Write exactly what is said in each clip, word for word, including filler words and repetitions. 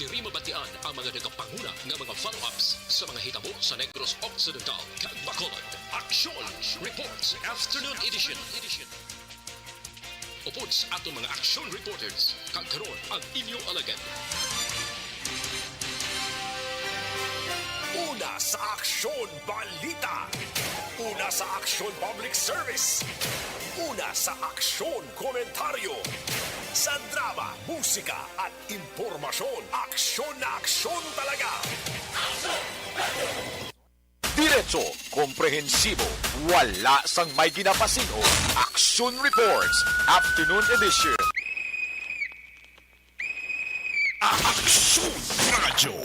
Diri mabatian ang mga nagapanguna nga mga follow-ups sa mga hitabo sa Negros Occidental kag Bacolod. Aksyon Reports Afternoon Edition. Upod sa aton mga action reporters, kag karon ang inyo alagad. Una sa Aksyon Balita. Una sa Aksyon Public Service. Una sa Aksyon Komentaryo. Sa drama, musika, at impormasyon, aksyon na aksyon talaga. Diretso, komprehensibo, wala sang may ginapasin-o. Action Reports, Afternoon Edition. Action Radio.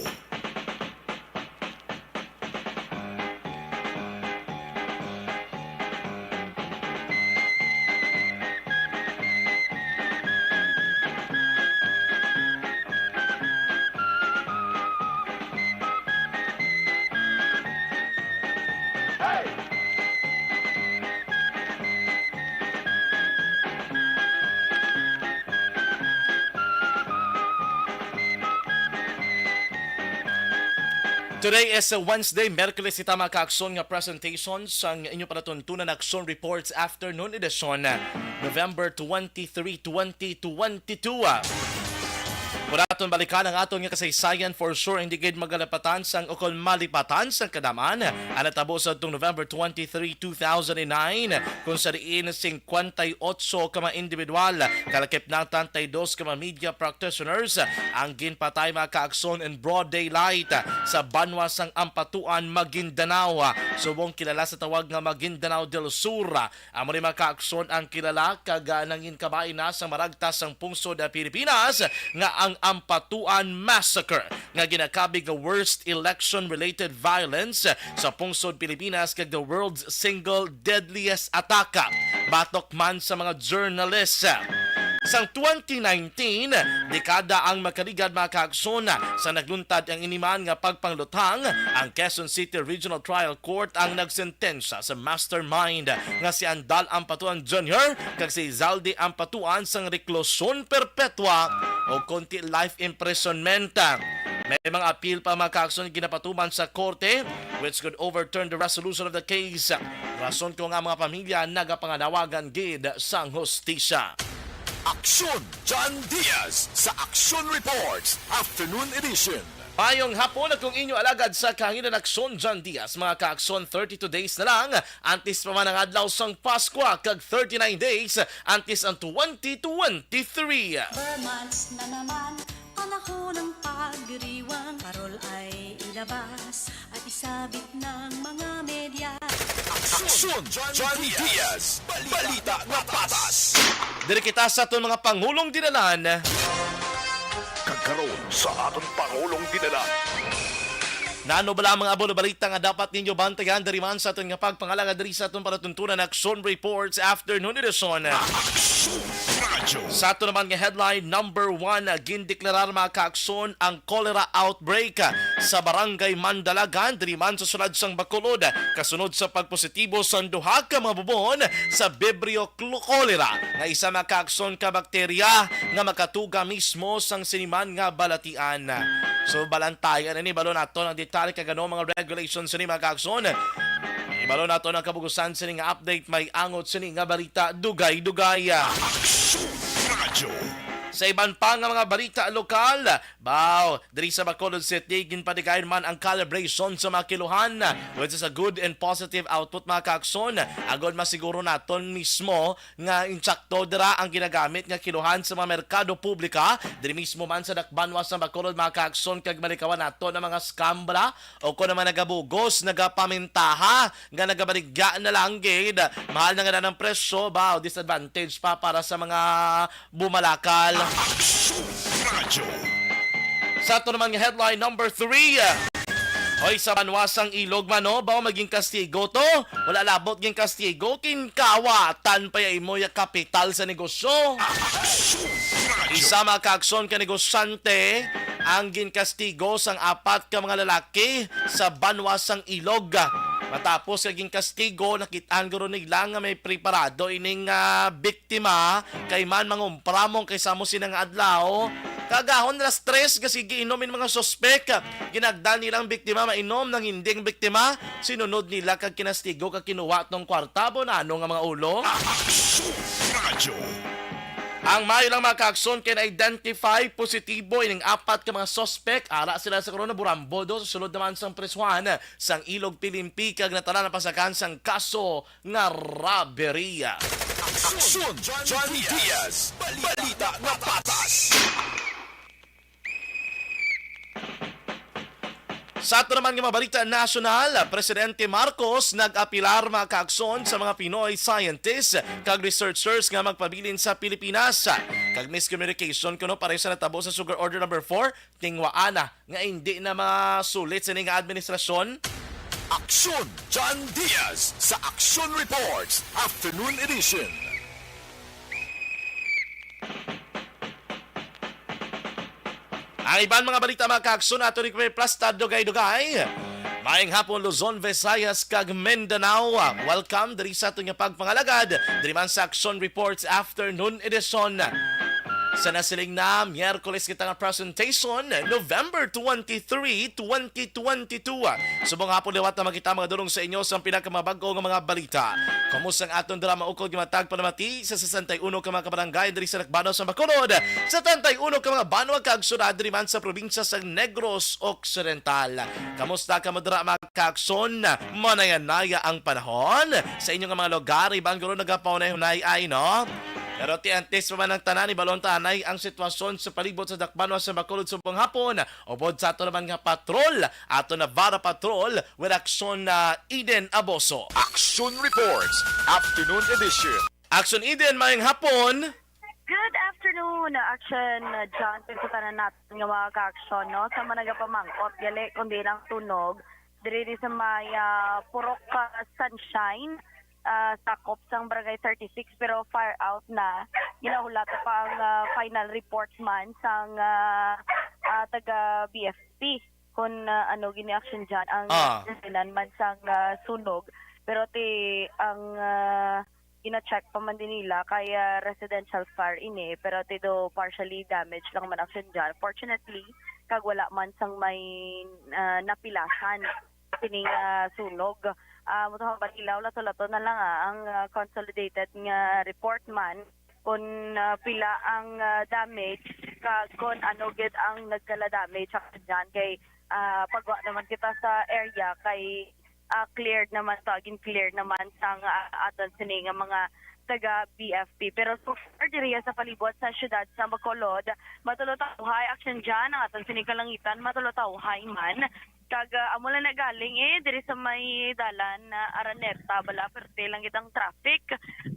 Today is a Wednesday, Merkules kita, mga kaakson, nga presentation sang inyo palatuntunan Action Reports Afternoon Edition, November twenty-three, twenty twenty-two. Kung aton balikan ang aton nga kasaysayan, for sure, hindi gid magalapatan sang, o kon malipatan sang kadam-an ang natabo sa atong November twenty-three, two thousand nine, kung sa diin singkwenta y otso ka mga individual, kalakip na treinta y dos ka mga media practitioners ang ginpatay, mga kaakson, in broad daylight sa banwa sang Ampatuan, Maguindanao, subong kilala sa tawag nga Maguindanao del Sur. Amo ni, mga kaakson, ang kilala kag, ah, nangin kabahin na sa maragtas sang pungsod, ah, Pilipinas nga ang Ampatuan Massacre, nga ginakabig nga worst election-related violence sa pungsod Pilipinas kag the world's single deadliest attack, batok man sa mga journalists. Sang twenty nineteen, dekada ang makaligad, mga kaakson, sa nagluntad ang iniman nga pagpangluthang, ang Quezon City Regional Trial Court ang nagsentensya sa mastermind nga si Andal Ampatuan Junior kag si Zaldy Ampatuan sang reklusyon perpetua o kon ti life imprisonment. May mga apil pa, mga kaakson, ginapatuman sa korte, which could overturn the resolution of the case. Rason ko nga mga pamilya nagapanganawagan gid sang hustisya. Aksyon, John Diaz sa Aksyon Reports, Afternoon Edition. Mayong hapon, akong inyo alagad sa kahanginan, Aksyon John Diaz. Mga kaakson, thirty-two days na lang antes pa man ang adlaw sang Paskwa, kag thirty-nine days antes ang twenty twenty-three. Ber months na naman, panahon ng pagdiriwang. Parol ay ilabas at isabit ng mga media. Aksyon, John Diaz. Balita na patas. Diri kita sa aton mga pangulong dinalan. Kag karon sa aton pangulong dinalan. Nano bala ang mga abol balita nga dapat ninyo bantayan diri man sa aton nga pagpangalagad diri sa aton palatuntunan Aksyon Reports Afternoon Edition? Aksyon Radyo. Sa ato naman nga headline number one, ah, gindeklarar, mga kaakson, ang cholera outbreak, ah, sa Barangay Mandalagan, diri man sa sulad sang Bacolod, kasunod sa pagpositibo sang duha ka mga bubon sa Vibrio cl-, cholera, nga isa, mga kaakson, ka bakterya nga makatuga mismo sang sini man nga balatian. So, balantayan ini, balo naton ang detalye kag ano mga regulations ini, mga kaakson. Ibalo naton ang kabugusan sini nga update, may angot sini nga balita, dugay-dugay. Aksyon Radyo. Sa iban pa nga mga balita lokal, baw, diri sa Bacolod City, ginpadigayon man ang calibration sa mga kiluhan, which is a good and positive output, mga kaakson, agod masiguro naton mismo nga insakto dira ang ginagamit nga kiluhan sa mga merkado publika, diri mismo man sa dakbanwa sa Bacolod, mga kaakson, kag malikawan naton ang mga scam bala o kon ang mga nagabugos, nagapamintaha, nga nagabaligya na lang gid. Mahal na nga na ang presyo, baw, disadvantage pa para sa mga bumalakal. Aksyon Radyo. Sa ato naman nga headline number three. Hoy, sa banwa sang Ilog man, no? Baw maging kastigo to? Wala labot ging kastigo, kinkawatan pa ya imo ya kapital sa negosyo. Aksyon Radyo. Isa, mga kaakson, ka negosyante ang ginkastigo sang apat ka mga lalaki sa banwa sang Ilog. Matapos nga ginkastigo, nakit-an guro nila nga may preparado ining, ah, biktima kay man mangumpramong kay sa mo sina nga adlaw. Kagahon alas tres nga sige inom in mga suspek. Ginagdan nila ang biktima mainom, nang hindi ang biktima, sinunod nila kag kinastigo kag kinuha tong kwarta. Bonano nga mga ulo. Aksyon Radyo. Ang maayo lang, mga kaakson, kay na-identify positibo ining apat ka mga suspek. Ara sila sa karon naburambo do sa sulod naman sang presuhan sang Ilog Pilimpi kag natanan ang pasakan sang kaso nga robbery. Aksyon John Diaz, balita nga patas. Sa ato naman nga mga balita nasyonal, Presidente Marcos nag-apilar, mga kaakson, sa mga Pinoy scientists kag researchers nga magpabilin sa Pilipinas. Kag miscommunication kuno pareho sa natabo sa Sugar Order Number Four, tingwaan na nga hindi na masulit sini nga administrasyon. Aksyon John Diaz sa Aksyon Reports Afternoon Edition. Ang iban mga balita, mga kaakson, ato ni Kuya Plas ta dugay-dugay. Maayong hapon, Luzon, Visayas, kag Mindanao. Welcome diri sa aton nga pagpangalagad diri man sa Action Reports Afternoon Edition. Sa nasiling na, Miyerkules kita nga presentation, November twenty-three, twenty twenty-two. Subong hapon liwat na makita, mga dulong, sa inyo sa pinakamabag-o nga mga balita. Kumusta ang aton drama ukod nga matag panamati sa sesenta y uno ka mga kabarangay diri sa Dakbanos sa Bacolod, setenta y uno ka mga banwa kag syudad diri man sa probinsya sa Negros Occidental. Kamusta kamo dira, mga kaakson? Manaya-naya ang panahon sa inyo nga mga lugar, iban guro nagapaunay-hunay ay, no? Pero ti antes pa man ang tanan, ibalon ta anay ang sitwasyon sa palibot sa Dakbanos sa Bacolod subong hapon. Ubod sa ato naman nga patrol, ato na Vara Patrol with Aksyon na Eden Aboso. Action Reports, Afternoon Edition. Action Eden, maayong hapon. Good afternoon, Action, uh, John, sa tanan natin nga mga ka-action, no? Sa mga nagapamangkot, gali, kundi lang tunog, diri di sa may, ah, Purok, ah, Sunshine, ah, sakop sang Barangay thirty-six, pero fire out na. Ginahulat pa ang, ah, final report man sang, ah, ah, taga B F P. Kung, ah, ano, gini action dyan, ang Ah. dahilan man sang, ah, sunog. Pero ti, ang, ah, gina-check pa man din nila kay, ah, residential fire ini, pero ti do partially damage lang man action dyan. Fortunately, kag wala man sang may, ah, napilasan sining, ah, sunog. Ah, mo to hambal ilaw, lato-lato na lang, ah, ang, ah, consolidated nga report man kung, ah, pila ang, ah, damage kag kung ano gid ang nagkala damage sa dyan kay, ah, pagwa naman kita sa area kay, ah, cleared naman to, again clear naman sang, ah, aton sini nga mga taga B F P. Pero so far diriya sa palibot sa siyudad sa Bacolod, matulo tawhay action dyan ang aton sini kalangitan, matulo tawhay man. Kag, ah, amo lang nagaling, eh, diri sa may dalan na Araneta, bala, perte lang gid ang traffic.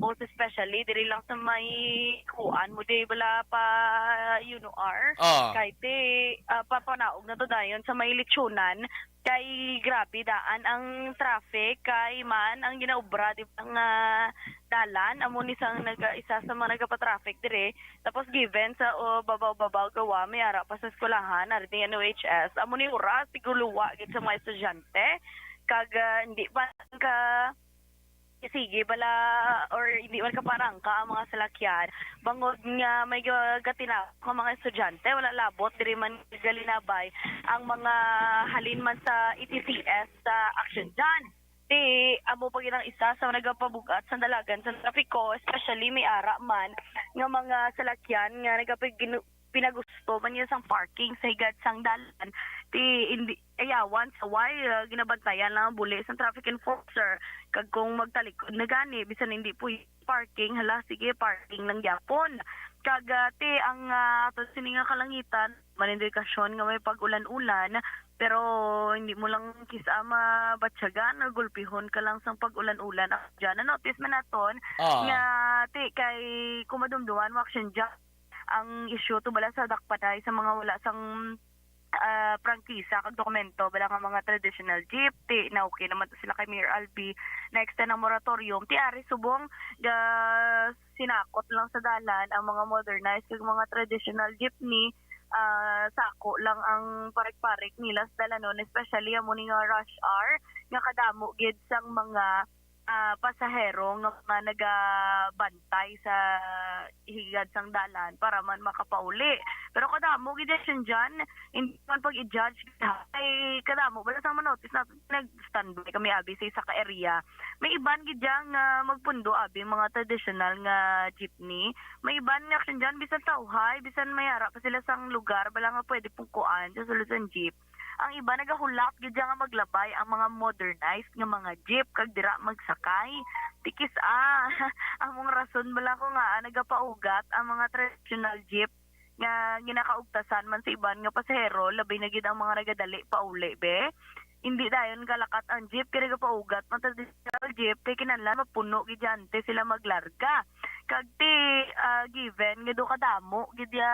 Most especially, diri lang sa may kuan mo, di bala pa Yuno R. Ah. Kay ti, ah, papanaog na to dayon sa may Lechonan. Kay grabe daan ang traffic, kay man ang ginaobra, di ba, nga dalan, amo ni sang naga-, isa sa mga nagapatraffic dire. Tapos given sa, oh, babaw-babaw gawa, may ara pa sa eskwelahan, ari ni N O H S. Amo ni oras, siguluwa gid sa mga estudyante. Kag, ah, hindi pa ka sige bala or hindi man kaparangka ang mga salakyan. Bangod nga may ga-, gatinawag ang mga estudyante, wala labot diri man galinabay ang mga halin man sa E T C S sa action dyan. Ti, amo pa gid ang isa sa nagapabug-at sa dalagan sa trapiko, especially may ara man nga mga salakyan nga nagapaginu-, pinagusto man niya sang parking sa higad sang dalan. Ti, hindi, ayawan sa way, ah, ginabantayan lang ang buli sang traffic enforcer. Kag kung magtalikod na gani, bisan hindi po parking, hala, sige, parking lang gyapon. Kag, ah, ti, ang, ah, ato sini nga kalangitan, man indikasyon nga may pag-ulan-ulan, pero hindi mo lang kisa mabatyagan, gulpihon ka lang sang pag-ulan-ulan. Ako dyan, na-notice man naton Ah. nga, ti, kay kumadumduman mo action dyan, ang issue to bala sa dakpaday sa mga wala sang, ah, prangkisa kag dokumento, bala nga mga traditional jeep, ti, na okay naman to sila kay Mayor Albi, na-extend ang moratorium, ti, ari subong, ga-, sinakot lang sa dalan ang mga modernized kag mga traditional jeepney, ah, sako lang ang parik-parik nila sa dalanon, especially amo ni nga rush hour nga kadamo gid sang mga, ah, pasahero nga mga nagabantay sa higad sang dalan para man makapauli. Pero kadamo gid siya dyan, hindi man pag-i-judge, ay kadamo bala sang manotis natin, nag-standby kami abi sa isa ka area. May iban gid dyan nga magpundo abi mga traditional nga jeepney. May iban nga action dyan, bisan tawhay, bisan may ara pa sila sang lugar bala nga pwede pungkuan sa sulod sang jeep. Ang iba nagahulak gid nga maglabay ang mga modernized nga mga jeep kag dira magsakay. Tikis, ah, among rason bala ko nga, ah, nagapaugat ang mga traditional jeep nga ginakaugtasan man sa iban nga pasahero, labi na gid ang mga nagadali pauli, be. Hindi dayon kalakat ang jeep kay nagapaugat man traditional jeep kay kinahanglan mapuno gid dyan te sila maglarga. Kag ti, ah, given nga do kadamo gid ya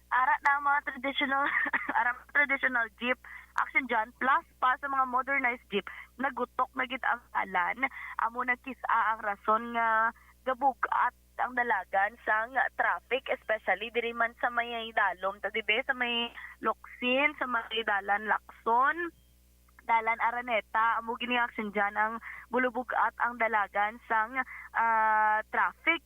ara na ang mga traditional ara mga traditional jeep action dyan, plus pa sa mga modernized jeep, nagutok na gid ang dalan. Amo na kis-a ang rason nga gabugat ang dalagan sang traffic, especially diri man sa may Dalom, ta dibe, sa may Locsin, sa may Dalan Lacson, Dalan Araneta, amo gini action dyan ang bulubugat ang dalagan sang, ah, traffic.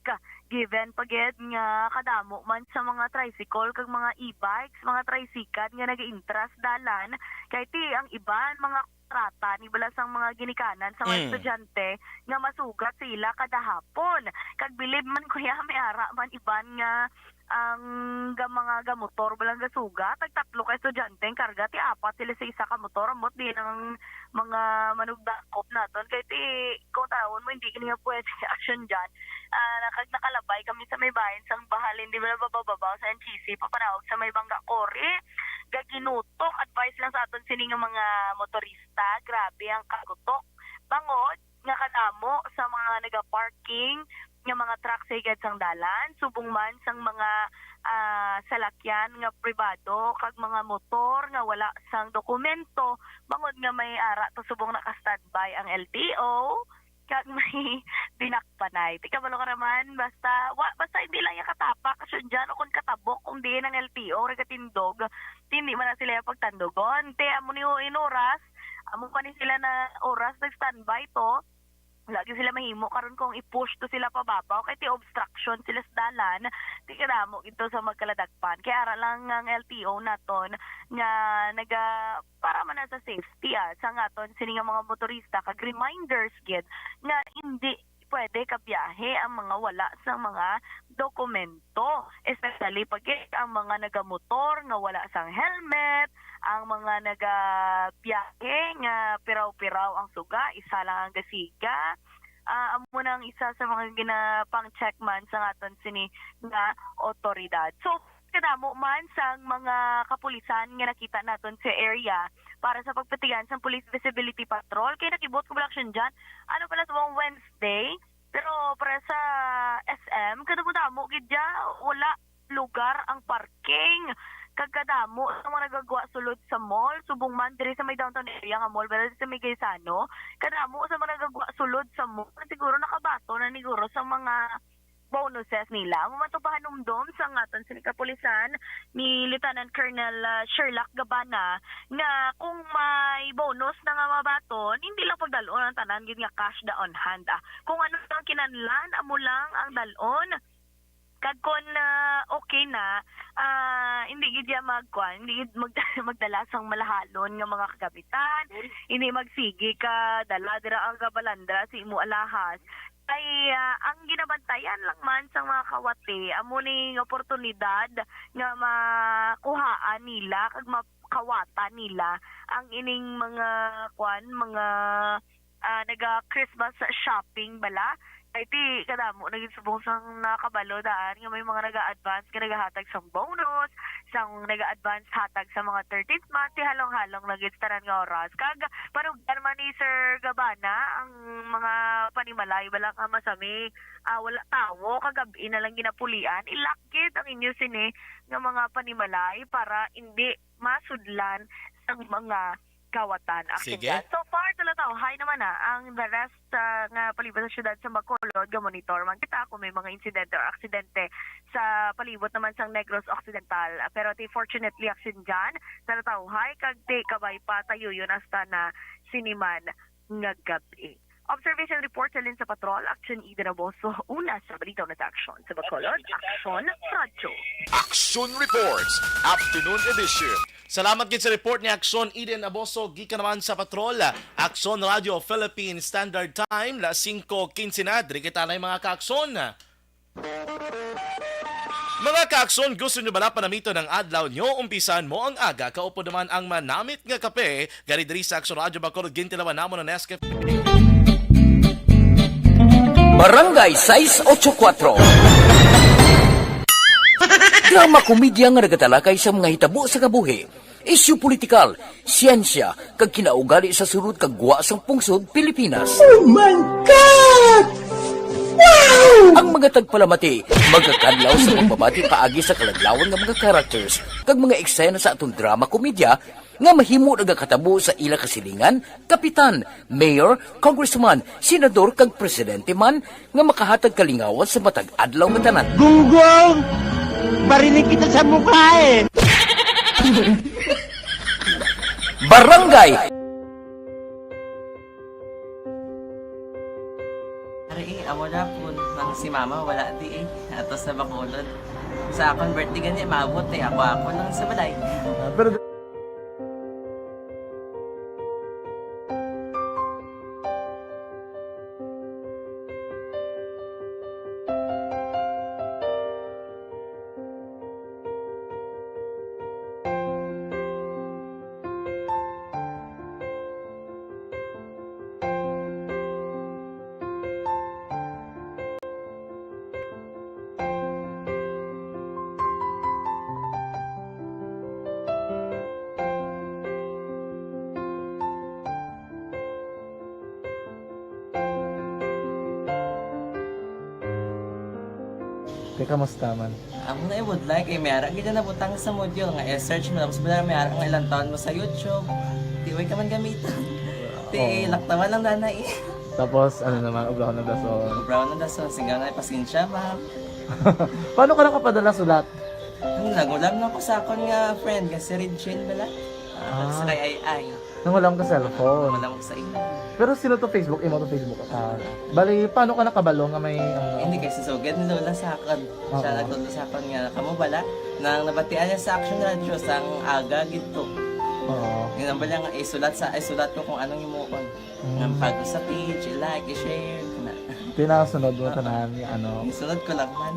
Given pa gid nga kadamo man sa mga tricycle kag mga e-bikes, mga tricycad nga nagaintras dalan, kay ti ang iban mga kontrata ni bala sang mga ginikanan sa mga Mm. estudyante nga masugat sa ila kada hapon. Kag bilib man kuya, may ara man iban nga ang ga-, mga gamotor balang gasugat, tag tatlo ka estudyante ang karga, ti apat sila sa isa ka motor, ambot din ang mga manugdakop naton. Kay ti, kung tanawon mo, hindi kini nga pwede action dyan. Ah, nakag-, nakalabay kami sa may bahin sang bahal, hindi mo nabababaw sa N G C, papanawag sa may Bangga Kori. Gaginutok, advice lang sa aton sini nga mga motorista, grabe ang kagutok. Bangod nga kadamo sa mga nagaparking nga mga truck sa higad sang dalan, subong man sang mga, ah, salakyan nga pribado kag mga motor nga wala sang dokumento, bangod nga may ara to subong naka-standby ang L T O kag may binakpanay. Ti kabalo ka naman, basta wa, basta hindi lang ya katapak, action dyan, o kung katabok, kung diin ang L T O, gatindog, hindi man na sila yung pagtandogon. Te, amo ni, in oras, amo pa ni sila na oras nag-standby to, lagi sila mahimo karon kung i-push to sila pababaw kay ti obstruction sila sa dalan, ti kadamo gid to sa magkaladagpan. Kay ara lang ang L T O naton nga naga, para man na sa safety, ah, sa aton sini nga mga motorista, kag reminders gid nga hindi pwede kabiyahe ang mga wala sa mga dokumento, especially pag ang mga nagamotor nga wala sang helmet, ang mga nagabiyahe nga piraw-piraw ang suga, isa lang ang gasiga. Ah, amo na ang isa sa mga ginapang-check man sa aton sini nga otoridad. So, kadamo man sang mga kapulisan nga nakita naton sa area para sa pagpatigan sang Police Visibility Patrol. Kay nakibot ko bala action dyan, ano pala sa Wednesday, pero para sa S M, kadamo-damo gid dya, wala lugar ang parking. Kag kadamo sa mga nagagwa sulod sa mall, subong man diri sa may downtown area nga mall, pero sa may Gaisano, kadamo sa mga nagagwa sulod sa mall, siguro nakabaton na niguro sa mga bonuses nila. Amo man to pahanumdom sa aton sini kapulisan ni Lieutenant Colonel, ah, Sherlock Gabana nga kung may bonus na nga mabaton, hindi lang pagdalon ang tanan gid nga cash da on hand, ah. Kung ano ang kinahanglan, amo lang ang dalon. Kag kung, ah, okay na, ah, hindi gid ya magkuan, hindi gid mag-, magdala sang malahalon nga mga kagamitan, hindi magsigi ka dala dira ang gabalandra sa imo alahas. Ay, ah, ang ginabantayan lang man sang mga kawati, amo ning oportunidad nga makuhaan nila kag makawatan nila ang ining mga, kuan, mga, ah, naga-Christmas shopping bala. Kay ti kadamo na gid subong sang nakabalo daan nga may mga naga-advance nga nagahatag sang bonus, sang naga-advance hatag sa mga thirteenth month, ti halong-halong na gid sa tanan nga oras. Kag panugdan man ni Sir Gabana ang mga panimalay bala nga masami, ah, wala tawo, kagab-i na lang ginapulian, i-lock gid ang inyo sini nga mga panimalay para indi masudlan sang mga kawatan. Action Sige. Dyan. So far, talatawhay naman na ang the rest, ah, nga palibot sa syudad sa Bacolod, ga-monitor man kita kung may mga insidente or aksidente sa palibot naman sang Negros Occidental. Ah, pero ti fortunately, action dyan, talatawhay, kag ti kabay pa, tayuyon hasta na siniman nga gabi. Observation report halin sa patrol, Aksyon Eden Aboso, una sa balita una sa Aksyon. Sa Bacolod, Aksyon Radyo. Aksyon Reports, Afternoon Edition. Salamat gid sa report ni Aksyon Eden Aboso, gikan naman sa patrol, Aksyon Radio Philippine Standard Time, las singko quince na, diri kita na mga kaaksyon. Mga kaaksyon, gusto nyo bala panamiton ang adlaw nyo? Umpisan mo ang aga, kaupod naman ang manamit nga kape. Gani diri sa Aksyon Radyo Bacolod, gintilawan namon ang Nescafe. Barangay sais ocho kuatro. Drama komedya nga nagatalakay sa mga hitabo sa kabuhi, isyu politikal, siyensya, kag kinaugali sa sulod kag gwa sang pungsod Pilipinas. Oh my God! Wow! Ang mga tagpalamati magakadlaw sa pagbabati paagi sa kaladlawan nga mga characters kag mga eksena sa aton drama komedya nga mahimo nagakatabo sa ila kasilingan, kapitan, mayor, congressman, senador, kag presidente man nga makahatag kalingawan sa matag adlaw nga tanan. Gunggong! Barinig kita sa mukha eh! Barangay! Ari eh, amo na po. Nang si mama wala di eh. Ato sa Bacolod. Sa akon birthday gani, maabot eh. Ako, ako lang sa balay. Ah, pero Te, kamusta man? Amo na ibudlay kay may ara gid na nabutang sa module nga i-search mo, tapos bala may ara nga ilang taon mo sa YouTube. Di way ka man gamitan. Ti Oo. Laktawan lang dana eh. Tapos, ano naman, obrahon ng dason. Obrahon ng dason, singga na, pasensya, ma'am. Paano ka nakapadala sulat? Ang nagulam na ko sa akon nga friend, nga si Regine bala. Ah, Ah. Sa kay Ay Ay. Nangulam ka cellphone? Wala mo sa imo. Pero sino to Facebook? Imo to Facebook account? Bali, paano ka nakabalo nga may, ano? Hindi, kay si Sugad ni Lola sa akon. Siya Oo. Nagtudlo sa akon nga, kamo bala, nang nabatian niya sa Action Radio, sang aga gid to. Oo. Yun ang bala nga, isulat sa, isulat ko kung anong imuon. Mm. Nga pag sa page, i-like, i-share, na. Tinasunod mo Ah. tanan, ano? Isunod ko lang man.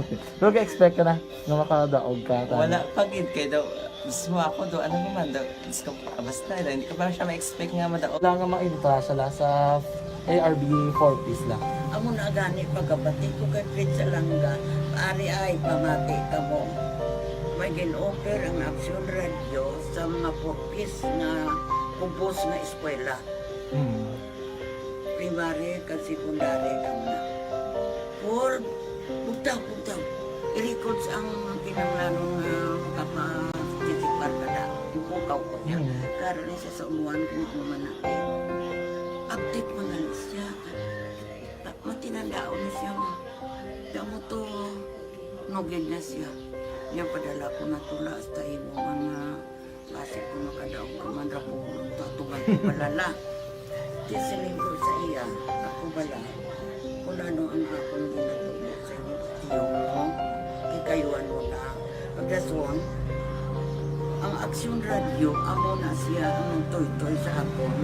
Okay. Pero ka-expect ka na nga makadaog ka, tama? Wala pa gid, kay daw, gusto mo ako daw, ano naman daw, gusto ko, ah, basta, daw, hindi ko pa siya ma-expect nga madaog. Wala nga ma-entra sila sa A R B four Ps lang. Amo na gani, pagkabati ko kay Fred Salanga, ari ay, pamati ka mo. May gin-offer ang Action Radio sa mga four Ps nga kubos nga eskwela. Hmm. Primary kag secondary lang na. Paul, bugtaw, bugtaw. I-records ang kinahanglanon nga makapatisipar ka na. Ipukaw ko niya. Hmm. Karon ni siya sa umuan kung ano man na. Update mo na lang siya. Ta-, matinandaon na siya, ma. Damo to, nugid na siya. Niya padala ko na tula hasta imo mga Basi ko makadaog ka man ra ko, tatuman ko balala. Di siling ko sa iya, ako bala, kung ano ang akong ginatubo sa iyo, mo, ikayuan mo na. Pagdason, ang Aksyon Radio, amo na siya ang nagtoy-toy sa akon.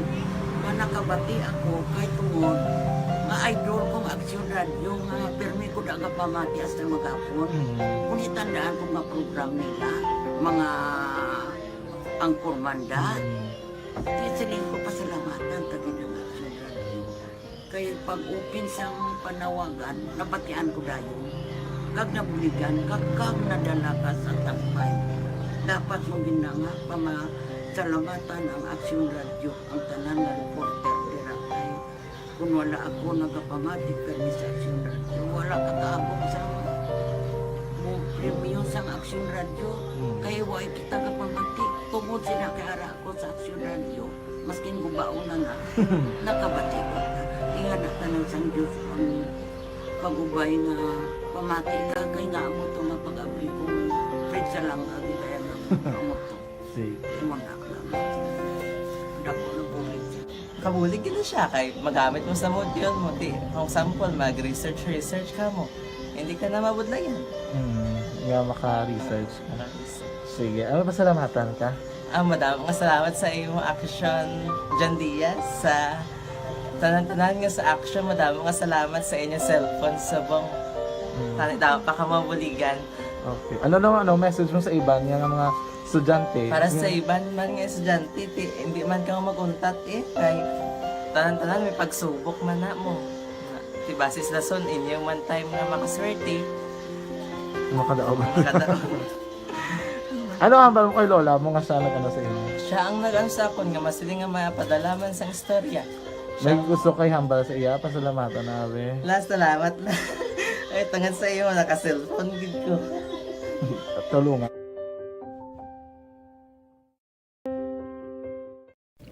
Nga nakabati ako, kay tungod, nga idol kong Aksyon Radio, nga permi ko da gapamati hasta maghapon. Mm. Kung itandaan ko nga program nila, mga Ang Kurmanda. Mm. Di siling ko pasalamatan ta gid ang Action Radio. Kay pag-open sang panawagan, nabatian ko dayon. Kag nabuligan, kag, kag nadala ka sa tampay. Dapat mo gid na nga pamasalamatan ang Action Radio, ang tanan nga reporter dira kay Kung wala ako nagapamati kani sa Action Radio, wala ka kaabot sa mo premyo sang Action Radio. Hmm. Kay wa kita kapamati tungod sila kay ara ako sa Action Radio. Maskin gubaon na na, nakabati ko na. Ingana tanan sang Diyos ang pag-ubay nga pamati ka, kay nga amo to nga pag-abri ko, Fred Salanga, di kaya nga amo to. Sige. Imo na lang. Dako na bulig. Kabulig gid na siya kay magamit mo sa module mo. Ti, kung sample, mag-research, research ka mo. Hindi ka na mabudlayan. Hmm, nga maka-research ka. Sige, ano, pasalamatan ka? Ah, madamo nga salamat sa imong action, John Diaz, sa tanan-tanan nga sa action. Madamo nga salamat sa inyong cellphone subong. Hmm. Tani daw pa ka mabuligan. Okay. Ano naman, ano, message mo sa iban nga mga estudyante? Para sa Yung- iban man nga estudyante, ti, hindi man ka mag-untat eh. Kay tanan-tanan may pagsubok man na mo. Ti, basis lason, inyo man time nga makaswerte. Makadaog. Makadaog. Ano hambal mo kay lola mo nga siya nag-ano sa inyo? Siya ang nag-ano sa akon nga masiling nga mapadala man sang istorya. May gusto kay hambal sa iya, pasalamatan na, be. La, salamat na. Ay, tungod sa iyo, naka-cellphone gid ko. Tulungan.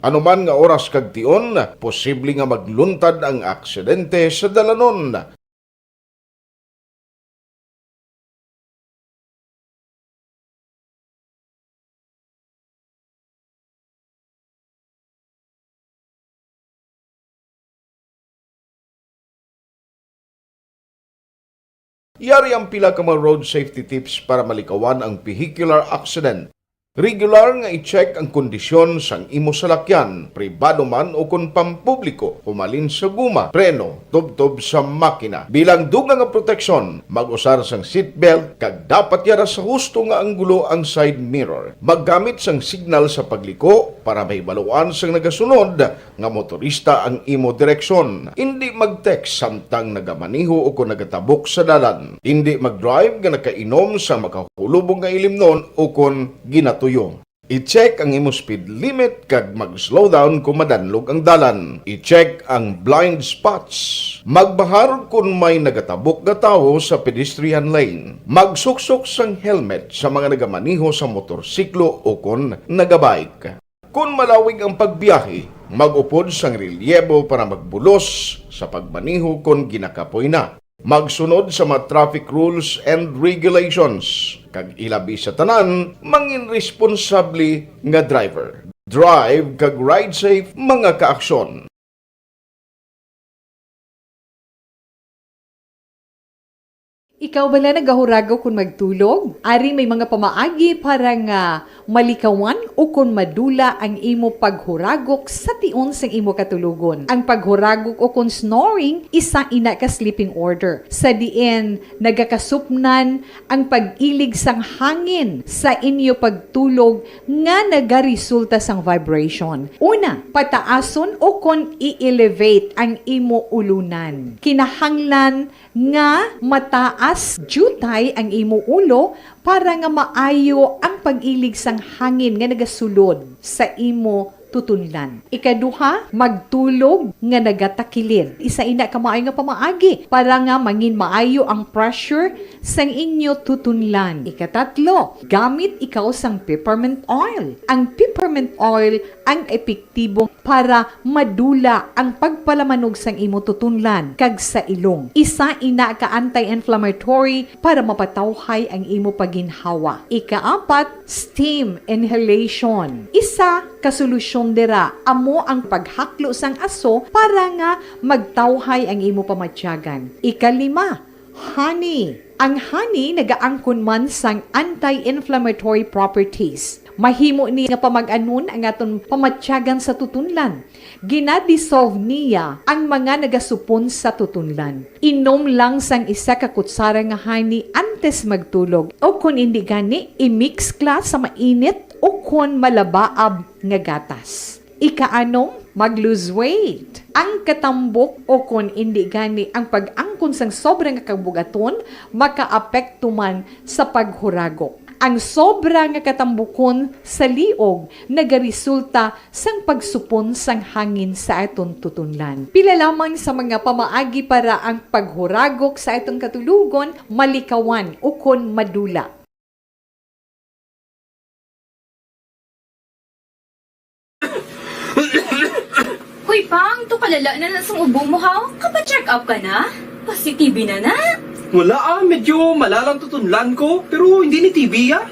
Anuman nga oras kag tion, posible nga magluntad ang aksidente sa dalanon. Yari ang pila ka mga road safety tips para malikawan ang vehicular accident. Regular nga i-check ang kondisyon sang imo salakyan, pribado man o kon pampubliko, humalin sa guma, preno, tubtob sa makina. Bilang dugang nga proteksyon, mag-usar sang seatbelt kag dapat yara sa husto nga anggulo ang side mirror. Maggamit sang signal sa pagliko para mahibaluan sang nagasunod nga motorista ang imo direksyon. Indi mag-text samtang nagamaneho o kon nagatabok sa dalan. Indi mag-drive nga nakainom sa makahulubong nga ilimnon o kon ginatuyo. I-check ang imo speed limit kag mag-slow down kon madanlog ang dalan. I-check ang blind spots. Magbahar kon may nagatabok nga tawo sa pedestrian lane. Magsuksok sang helmet sa mga nagamaneho sa motorsiklo o kon nagabike. Kon malawig ang pagbiyahe, mag-upod sang relyebo para magbulos sa pagmaneho kon ginakapoy na. Magsunod sa mga traffic rules and regulations, kag ilabi sa tanan, mangin responsable nga driver. Drive kag ride safe, mga kaaksyon. Ikaw bala nagahuragok kon magtulog? Ari may mga pamaagi para nga malikawan o kon madula ang imo paghuragok sa tion sang imo katulogon. Ang paghuragok o kon snoring, isa ina ka sleeping order, sa diin nagakasupnan ang pag-ilig sang hangin sa inyo pagtulog nga nagaresulta sang vibration. Una, pataason o kon i-elevate ang imo ulunan. Kinahanglan nga mataas diutay ang imo ulo para nga maayo ang pag-ilig sang hangin nga nagasulod sa imo tutunlan. Ikaduha, magtulog nga nagatakilid. Isa ina ka maayo nga pamaagi para nga mangin maayo ang pressure sang inyo tutunlan. Ikatatlo, gamit ikaw sang peppermint oil. Ang peppermint oil ang epektibo para madula ang pagpalamanog sang imo tutunlan kag sa ilong. Isa ina ka anti-inflammatory para mapatawhay ang imo pagginhawa. Ikaapat, steam inhalation. Isa ka solusyon dira amo ang paghaklo sang aso para nga magtawhay ang imo pamatyagan. Ikalima, honey. Ang honey nagaangkon man sang anti-inflammatory properties. Mahimo ni nga pamag-anon ang aton pamatyagan sa tutunlan. Ginadissolve niya ang mga nagasupon sa tutunlan. Inom lang sang isa ka kutsara nga honey antes magtulog, o kon indi gani, i-mix kla sa mainit o kon malabaab nga gatas. Ikaanom, mag-lose weight. Ang katambok o kon indi gani ang pag-angkon sang sobra nga kabug-aton makaapekto man sa paghuragok. Ang sobra nga katambukon sa liog nagaresulta sang pagsupon sang hangin sa aton tutunlan. Pila lamang sa mga pamaagi para ang paghuragok sa aton katulogon malikawan ukon madula. Hoy, Pang, to kalala na na sang ubo mo, ha? Kapa-check up ka na? Pasi-T B na na? Wala ah, medyo malalang tutunlan ko, pero hindi ni T B ah.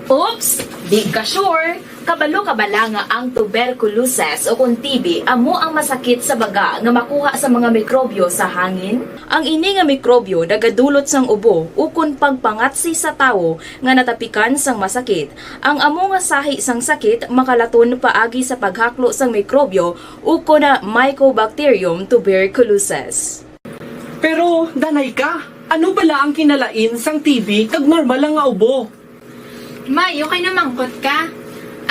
Oops, di ka sure. Kabalo ka bala nga ang tuberculosis o kon T B amo ang masakit sa baga nga makuha sa mga mikrobyo sa hangin? Ang ini nga mikrobyo nagadulot sang ubo ukon pagpangatsi sa tawo nga natapikan sang masakit. Ang amo nga sahi sang sakit makalaton paagi sa paghaklo sang mikrobyo ukon na Mycobacterium tuberculosis. Pero, danay ka, ano bala ang kinalain sang T B kag normal lang nga ubo? May, okay na mangkot ka.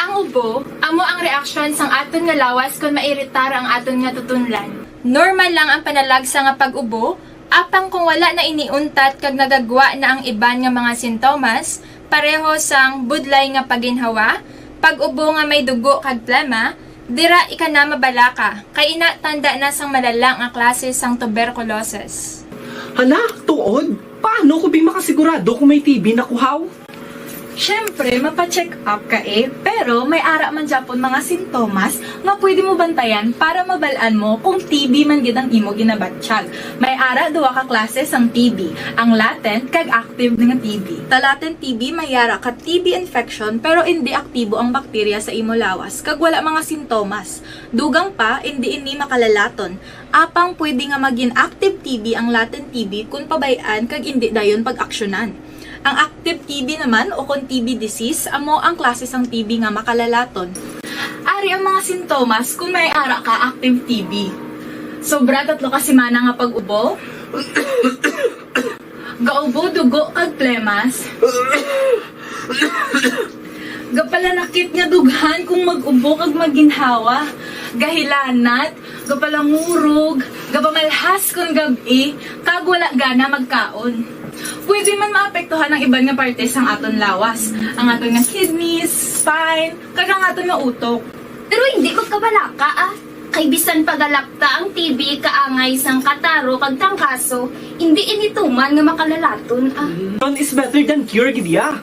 Ang ubo, amo ang reaksyon sang aton nga lawas kon mairitar ang aton nga tutunlan. Normal lang ang panalagsa nga pag-ubo, apang kung wala na ini untat kag nagagwa na ang iban nga mga sintomas, pareho sang budlay nga paginhawa, pag-ubo nga may dugo kag plema, dira ika na mabalaka, kay ina tanda na sang malala nga klase sang tuberculosis. Hala, tuod? Paano ko bi makasigurado kung may T B na kuhaw? Siyempre, mapa-check up ka eh, pero may ara man gyapon mga sintomas nga pwede mo bantayan para mabal-an mo kung T B man gid ang imo ginabatyag. May ara duha ka klase sang T B, ang latent kag active nga T B. Sa latent T B, may ara ka T B infection pero indi aktibo ang bakterya sa imo lawas kag wala mga sintomas. Dugang pa, indi ini makalalaton. Apang pwede nga magin active T B ang latent T B kon pabay-an kag indi dayon pag-aksyonan. Ang active T B naman o kon T B disease amo ang klase sang T B nga makalalaton. Ari ang mga sintomas kon may ara ka active T B. Sobra tatlo ka semana nga pag-ubo. Gaubo dugo kag plemas. Gapalanakit nga dughan kung mag-ubo kag maginhawa. Gahilanat, gapalangurog, gapamalhas kon gab-i, kag wala gana magkaon. Pwede man maapektuhan ang iban nga parte sang aton lawas, ang aton nga kidneys, spine, kag ang aton nga utok. Pero hindi magkabalaka, ah. Kay bisan pagalakta ang T B kaangay sang kataro kag trangkaso, hindi ini tuman nga makalalaton, ah. Prevention is better than cure, gid ya.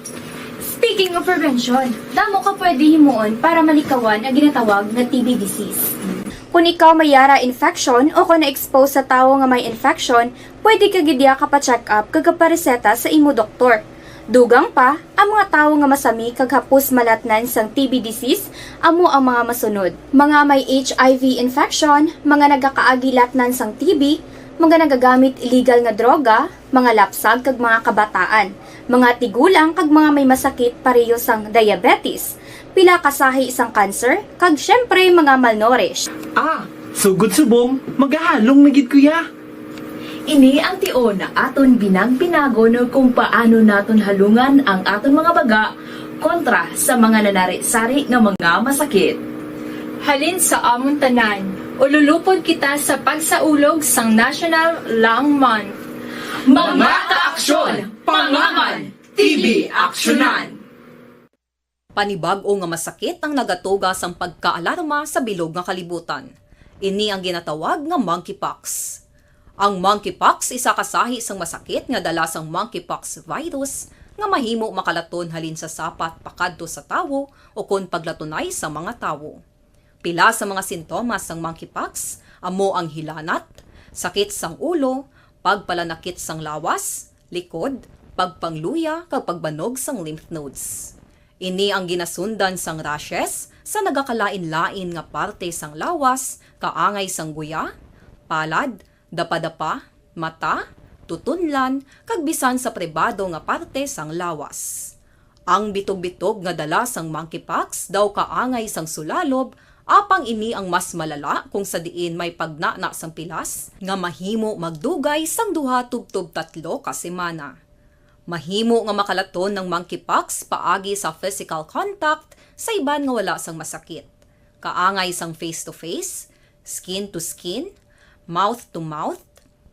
Speaking of prevention, damo ka pwede himuon para malikawan ang ginatawag nga T B disease. Kung ikaw may yara infection o kung na-expose sa tawo nga may infection, pwede ka gid ya ka pa-check up kag kapareseta sa imo doktor. Dugang pa, ang mga tawo nga masami kag hapos malatnan sang T B disease amo ang mga masunod: mga may H I V infection, mga nagakaagi latnan sang T B, mga nagagamit illegal nga droga, mga lapsag kag mga kabataan, mga tigulang kag mga may masakit pareho sang diabetes, pila ka sahi sang cancer, kag siyempre mga malnourished. Ah, sugod subong, magahalong na gid ko ya. Ini ang tion nga aton binang-binagon kung paano naton halungan ang aton mga baga kontra sa mga nanari-sari nga mga masakit. Halin sa amon tanan, ululupod kita sa pagsaulog sang National Lung Month. Mga kaaksyon, pangaman, T B aksyonan! Panibag-o nga masakit ang nagatuga sang pagkaalarma sa bilog nga kalibutan. Ini ang ginatawag nga monkeypox. Ang monkeypox isa ka sahi sang masakit nga dala sang monkeypox virus nga mahimo makalaton halin sa sapat pakadto sa tawo ukon paglatunay sa mga tawo. Pila sa mga sintomas sang monkeypox amo ang hilanat, sakit sang ulo, pagpalanakit sang lawas, likod, pagpangluya, kag pagbanog sang lymph nodes. Ini ang ginasundan sang rashes sa nagakalain-lain nga parte sang lawas, kaangay sang guya, palad, dapadapa, mata, tutunlan, kag bisan sa pribado nga parte sang lawas. Ang bitog-bitog nga dala sang monkeypox daw kaangay sang sulalob, apang ini ang mas malala kung sa diin may pagnana sang pilas nga mahimo magdugay sang duha tubtob tatlo ka semana. Mahimo nga makalaton ang monkeypox paagi sa physical contact sa iban nga wala sang masakit, kaangay sang face-to-face, skin-to-skin, mouth-to-mouth,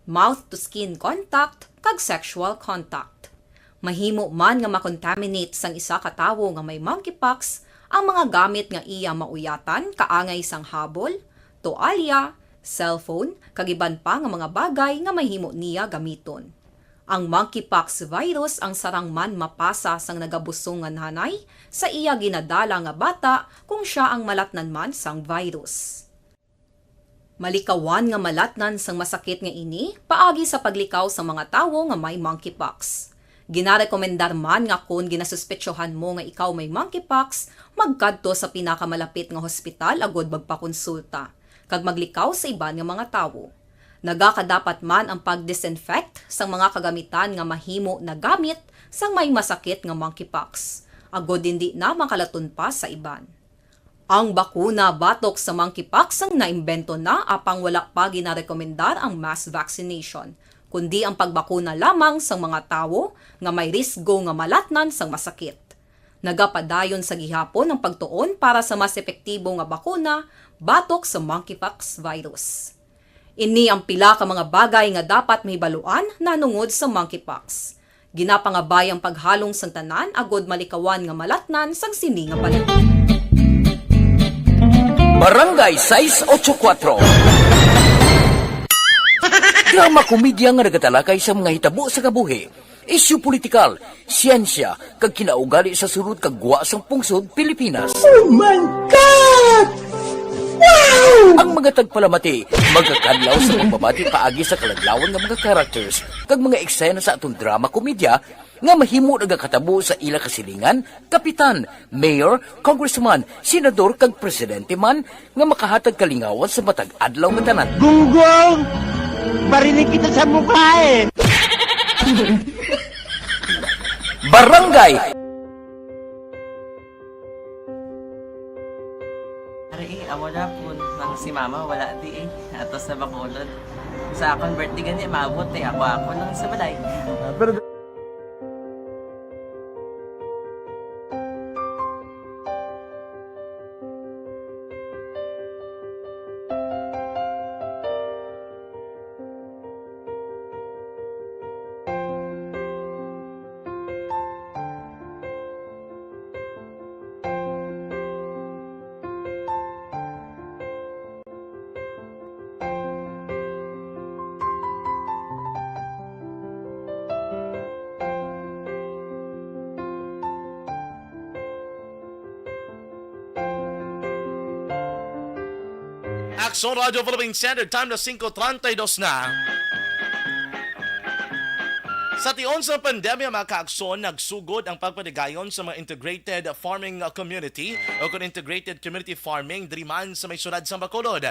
mouth-to-skin contact, kag sexual contact. Mahimo man nga makontaminate sang isa ka tawo nga may monkeypox ang mga gamit nga iya mauyatan, kaangay sang habol, toalya, cellphone, kag iban pa nga mga bagay nga mahimo niya gamiton. Ang monkeypox virus ang sarang man mapasa sang nagabusong nga nanay sa iya ginadala nga bata kung sia ang malatnan man sang virus. Malikawan nga malatnan sang masakit nga ini paagi sa paglikaw sang mga tawo nga may monkeypox. Ginarekomendar man nga kon ginasuspetsohan mo nga ikaw may monkeypox, magkadto sa pinakamalapit nga hospital agud magpakonsulta kag maglikaw sa iban nga mga tawo. Nagakadapat man ang pag-disinfect sang mga kagamitan nga mahimo nagamit sang may masakit nga monkeypox, agud hindi na makalaton pa sa iban. Ang bakuna batok sa monkeypox ang naimbento na, apang wala pa ginarekomendar ang mass vaccination, kundi ang pagbakuna lamang sang mga tawo nga may risgo nga malatnan sang masakit. Nagapadayon sa gihapon ang pagtuon para sa mas epektibo nga bakuna batok sa monkeypox virus. Ini ang pila ka mga bagay nga dapat mahibaluan nahanungod sa monkeypox. Ginapangabay ang paghalong sang tanan agud malikawan nga malatnan sang sini nga balay. Barangay sais otso kuwatro. Drama komedya nga nagatalakay sa mga hitabo sa kabuhi, isyu politikal, siyensya, kag kinaugali sa sulod kag gwa sang pungsod Pilipinas. Oh my God! Wow! Ang mga tagpalamati magakadlaw sa pagbabati paagi sa kaladlawan nga mga characters kag mga eksena sa aton drama komedya nga mahimo nagakatabo sa ila kasilingan, kapitan, mayor, congressman, senador kag presidente man nga makahatag kalingawan sa matag adlaw nga tanan. Gunggong! Barinig kita sa mukha eh! Barangay Ari eh, amo na po nang si mama wala di eh. Ato sa Bacolod. Sa akon birthday gani maabot eh. Ako ako lang sa balay. Pero Aksyon Radio Philippine Standard Time na singko treinta y dos na. Sa tion sa pandemya, mga kaaksyon, nagsugod ang pagpatigayon sa mga integrated farming community o kon integrated community farming diri man sa may syudad sa Bacolod.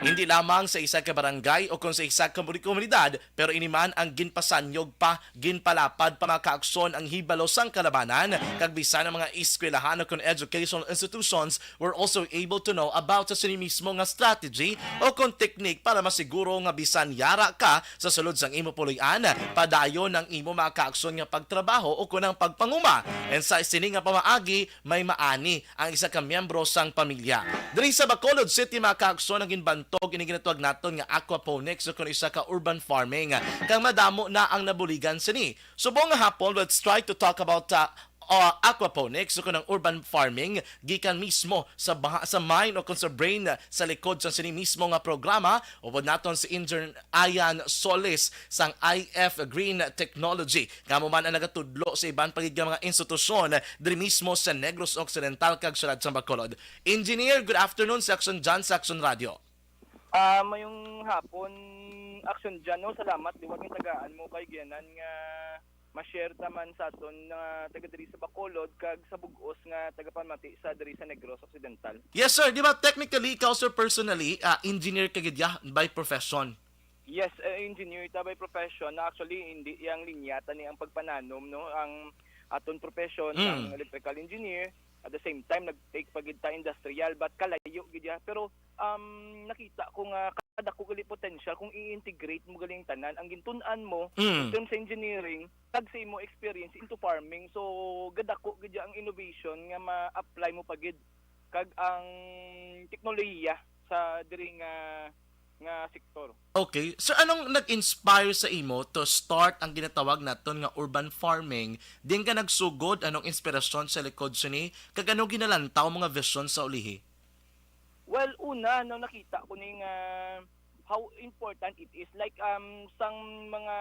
Hindi lamang sa isa ka barangay o kon sa isa ka komunidad, pero ini man ang ginpasanyog pa, ginpalapad pa, mga kaaksyon, ang hibalo sang kalabanan, kag bisan ang mga eskwelahan o kon educational institutions were also able to know about sa sini mismo nga strategy o kon teknik para masiguro nga bisan yara ka sa sulod sang imo puloy-an, padayon ang imo mga kaaksyon nga pagtrabaho o kon ang pagpanguma. And sa sini nga pamaagi, may maani ang isa ka miyembro sang pamilya. Diri sa Bacolod City, mga kaaksyon, ang ginbantog ini ginatawag naton nga aquaponics o kon isa ka urban farming, kag madamo na ang nabuligan sini. Subong nga hapon, let's try to talk about uh, uh, aquaponics o kon ang urban farming gikan mismo sa baha sa mine o kon sa brain sa likod sang sini mismo nga programa. Upod naton si Engineer Ayan Solis sang I F Green Technology, kamo man ang nagatudlo sa iban pa gid nga mga institusyon diri mismo sa Negros Occidental kag siyudad sa Bacolod. Engineer, good afternoon sa Aksyon Dyan sa Aksyon Radio. Ah, mayong hapon, Aksyon Dyan, no? Salamat liwat nga tagaan mo kay giyanan nga ma-share ta man sa aton nga taga diri sa Bacolod kag sa bug-os nga tagapamati sa diri sa Negros Occidental. Yes, sir. Di ba, technically, ikaw, sir, personally, ah, engineer ka gid ya, by profession? Yes, eh, engineer ta by profession. Na actually, hindi yang linya ta ni ang pagpananom, no? Ang aton profession, Mm. ang electrical engineer, at the same time, nag-take pa gid ta industrial, but kalayo gid ya. Pero um, nakita ko nga kadako gali potential kung i-integrate mo galing tanan ang gintun-an mo in Mm. terms sa engineering kag sa imo experience into farming. So, gadako gid ya ang innovation nga ma-apply mo pa gid kag ang teknolohiya sa diri nga nga sektor. Okay. Sir, anong nag-inspire sa imo to start ang ginatawag naton nga urban farming? Diin ka nagsugod? Anong inspirasyon sa likod sini? Kag ano ginalantaw mo nga vision sa ulihi? Well, una, no, nakita ko ni nga how important it is. Like, um, sang mga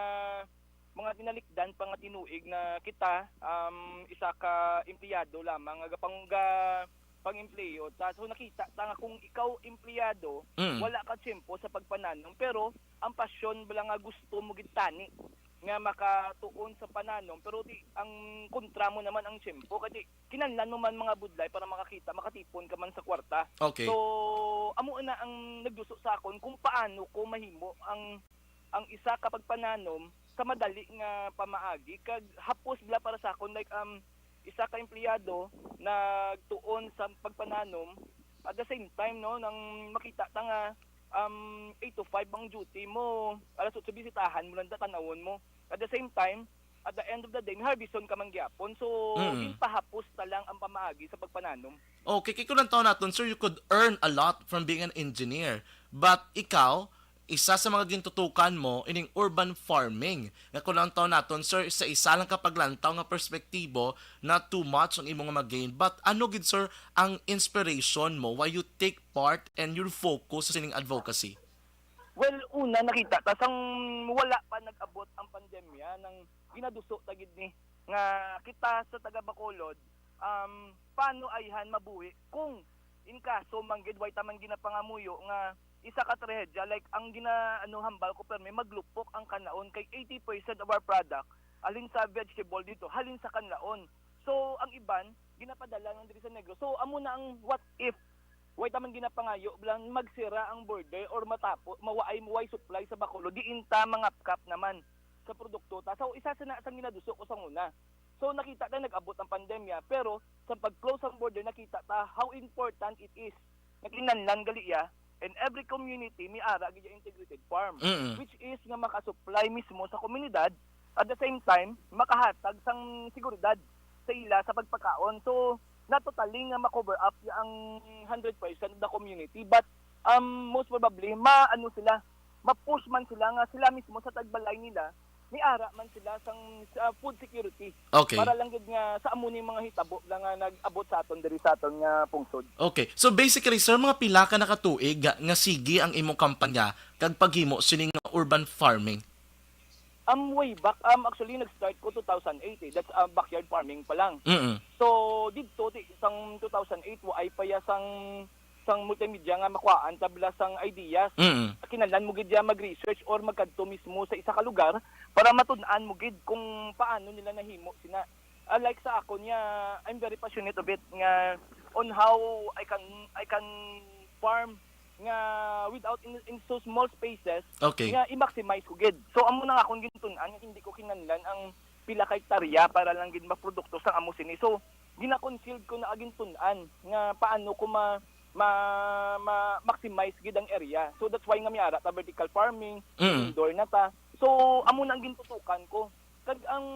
mga tinalikdan pa nga tinuig na kita, um, isa ka empleyado lamang nga gapang-, ga-, pang-empleyo. Ta, so nakita ta nga kung ikaw empleyado, Mm. wala ka tiyempo sa pagpananom, pero ang pasyon bala nga gusto mo gid tani. nga makatuon sa pananom, pero di, ang kontra mo naman ang tiyempo, kay di, kinahanglan mo man mga budlay para makakita, makatipon ka man sa kwarta. Okay. So, amo na ang nagduso sa akon kung paano ko mahimo ang ang isa ka pagpananom sa madali nga pamaagi, kag hapos bala para sa akon, like, um, isa ka empleyado nagtuon sa pagpananom, at the same time, no, nang makita ta nga, um, eight to five ang duty mo, alas otso bisitahan mo lang ta, tan-awon mo. At the same time, at the end of the day, may harveston ka man gyapon. So, Mm. ginpahapos ta lang ang pamaagi sa pagpananom. Okay, kay kung ang tawon naton, sir, you could earn a lot from being an engineer. But ikaw, isa sa mga gintutukan mo ining urban farming. Nga kung ang tawon naton, sir, sa isa lang ka paglantaw nga perspektibo na too much ang imo nga mag-gain. But ano gid, sir, ang inspiration mo why you take part and your focus sa sining advocacy? Well, una, nakita ta sang wala pa nag-abot ang pandemya, nang ginaduso ta gid ni nga kita sa taga Bacolod, um, paano ayhan mabuhi kung in kaso man gid way ta man ginapangamuyo nga isa ka trahedya, like, ang gina-, ano, hambal ko, permi maglupok ang kanlaon, kay eighty percent of our product halin sa vegetable dito, halin sa kanlaon. So, ang iban ginapadala lang diri sa Negros. So, amo na ang what if way ta man ginapangayo lang magsira ang border or matapo, mawaay, mawaay supply sa Bacolod, diin ta mangapkap naman sa produkto ta. So, isa sa na sang ginaduso ko sa una. So, nakita ta nag-abot ang pandemya, pero sa pag-close ang border, nakita ta how important it is. Nakinanlan gali iya, and every community may ara gid integrated farm, Mm. which is nga makasupply mismo sa komunidad, at the same time makahatag sang seguridad sa ila sa pagpakaon. So, not totally nga ma-cover up ang hundred percent of the community, but, um, most probably, ma-, ano sila, ma-push man sila nga sila mismo sa tagbalay nila may ara man sila sang, sa food security. Okay. Para lang gid nga sa amo ni mga hitabo lang nga nag-abot sa aton diri sa aton nga pungsod. Okay. So basically, sir, mga pila ka nakatuig nga, nga sige ang imong kampanya kag paghimo sining urban farming? Um, way back, um, actually, nag-start ko two thousand eight eh. That's, uh, backyard farming pa lang. Mm. So, didto, di, sang two thousand eight, waay pa ya sang, sang multimedia nga makuhaan ta bala sang ideas. Mm. Kinahanglan mo gid ya mag-research or magkadto mismo sa isa ka lugar para matun-an mo gid kung paano nila nahimo sina. Ah, like sa akon niya, I'm very passionate of it nga on how I can, I can farm nga without in, in so small spaces Okay. nga i-maximize ko gid. So, amo na nga akong gintun-an nga hindi ko kinahanglan ang pila ka hektarya para lang gid maprodukto sang amo sini. So, gina-concealed ko na, gintun-an nga paano ko ma, ma, ma-maximize gid ang area. So, that's why nga may ara ta vertical farming, Mm. indoor na ta. So, amo na ang gintutukan ko. Kag ang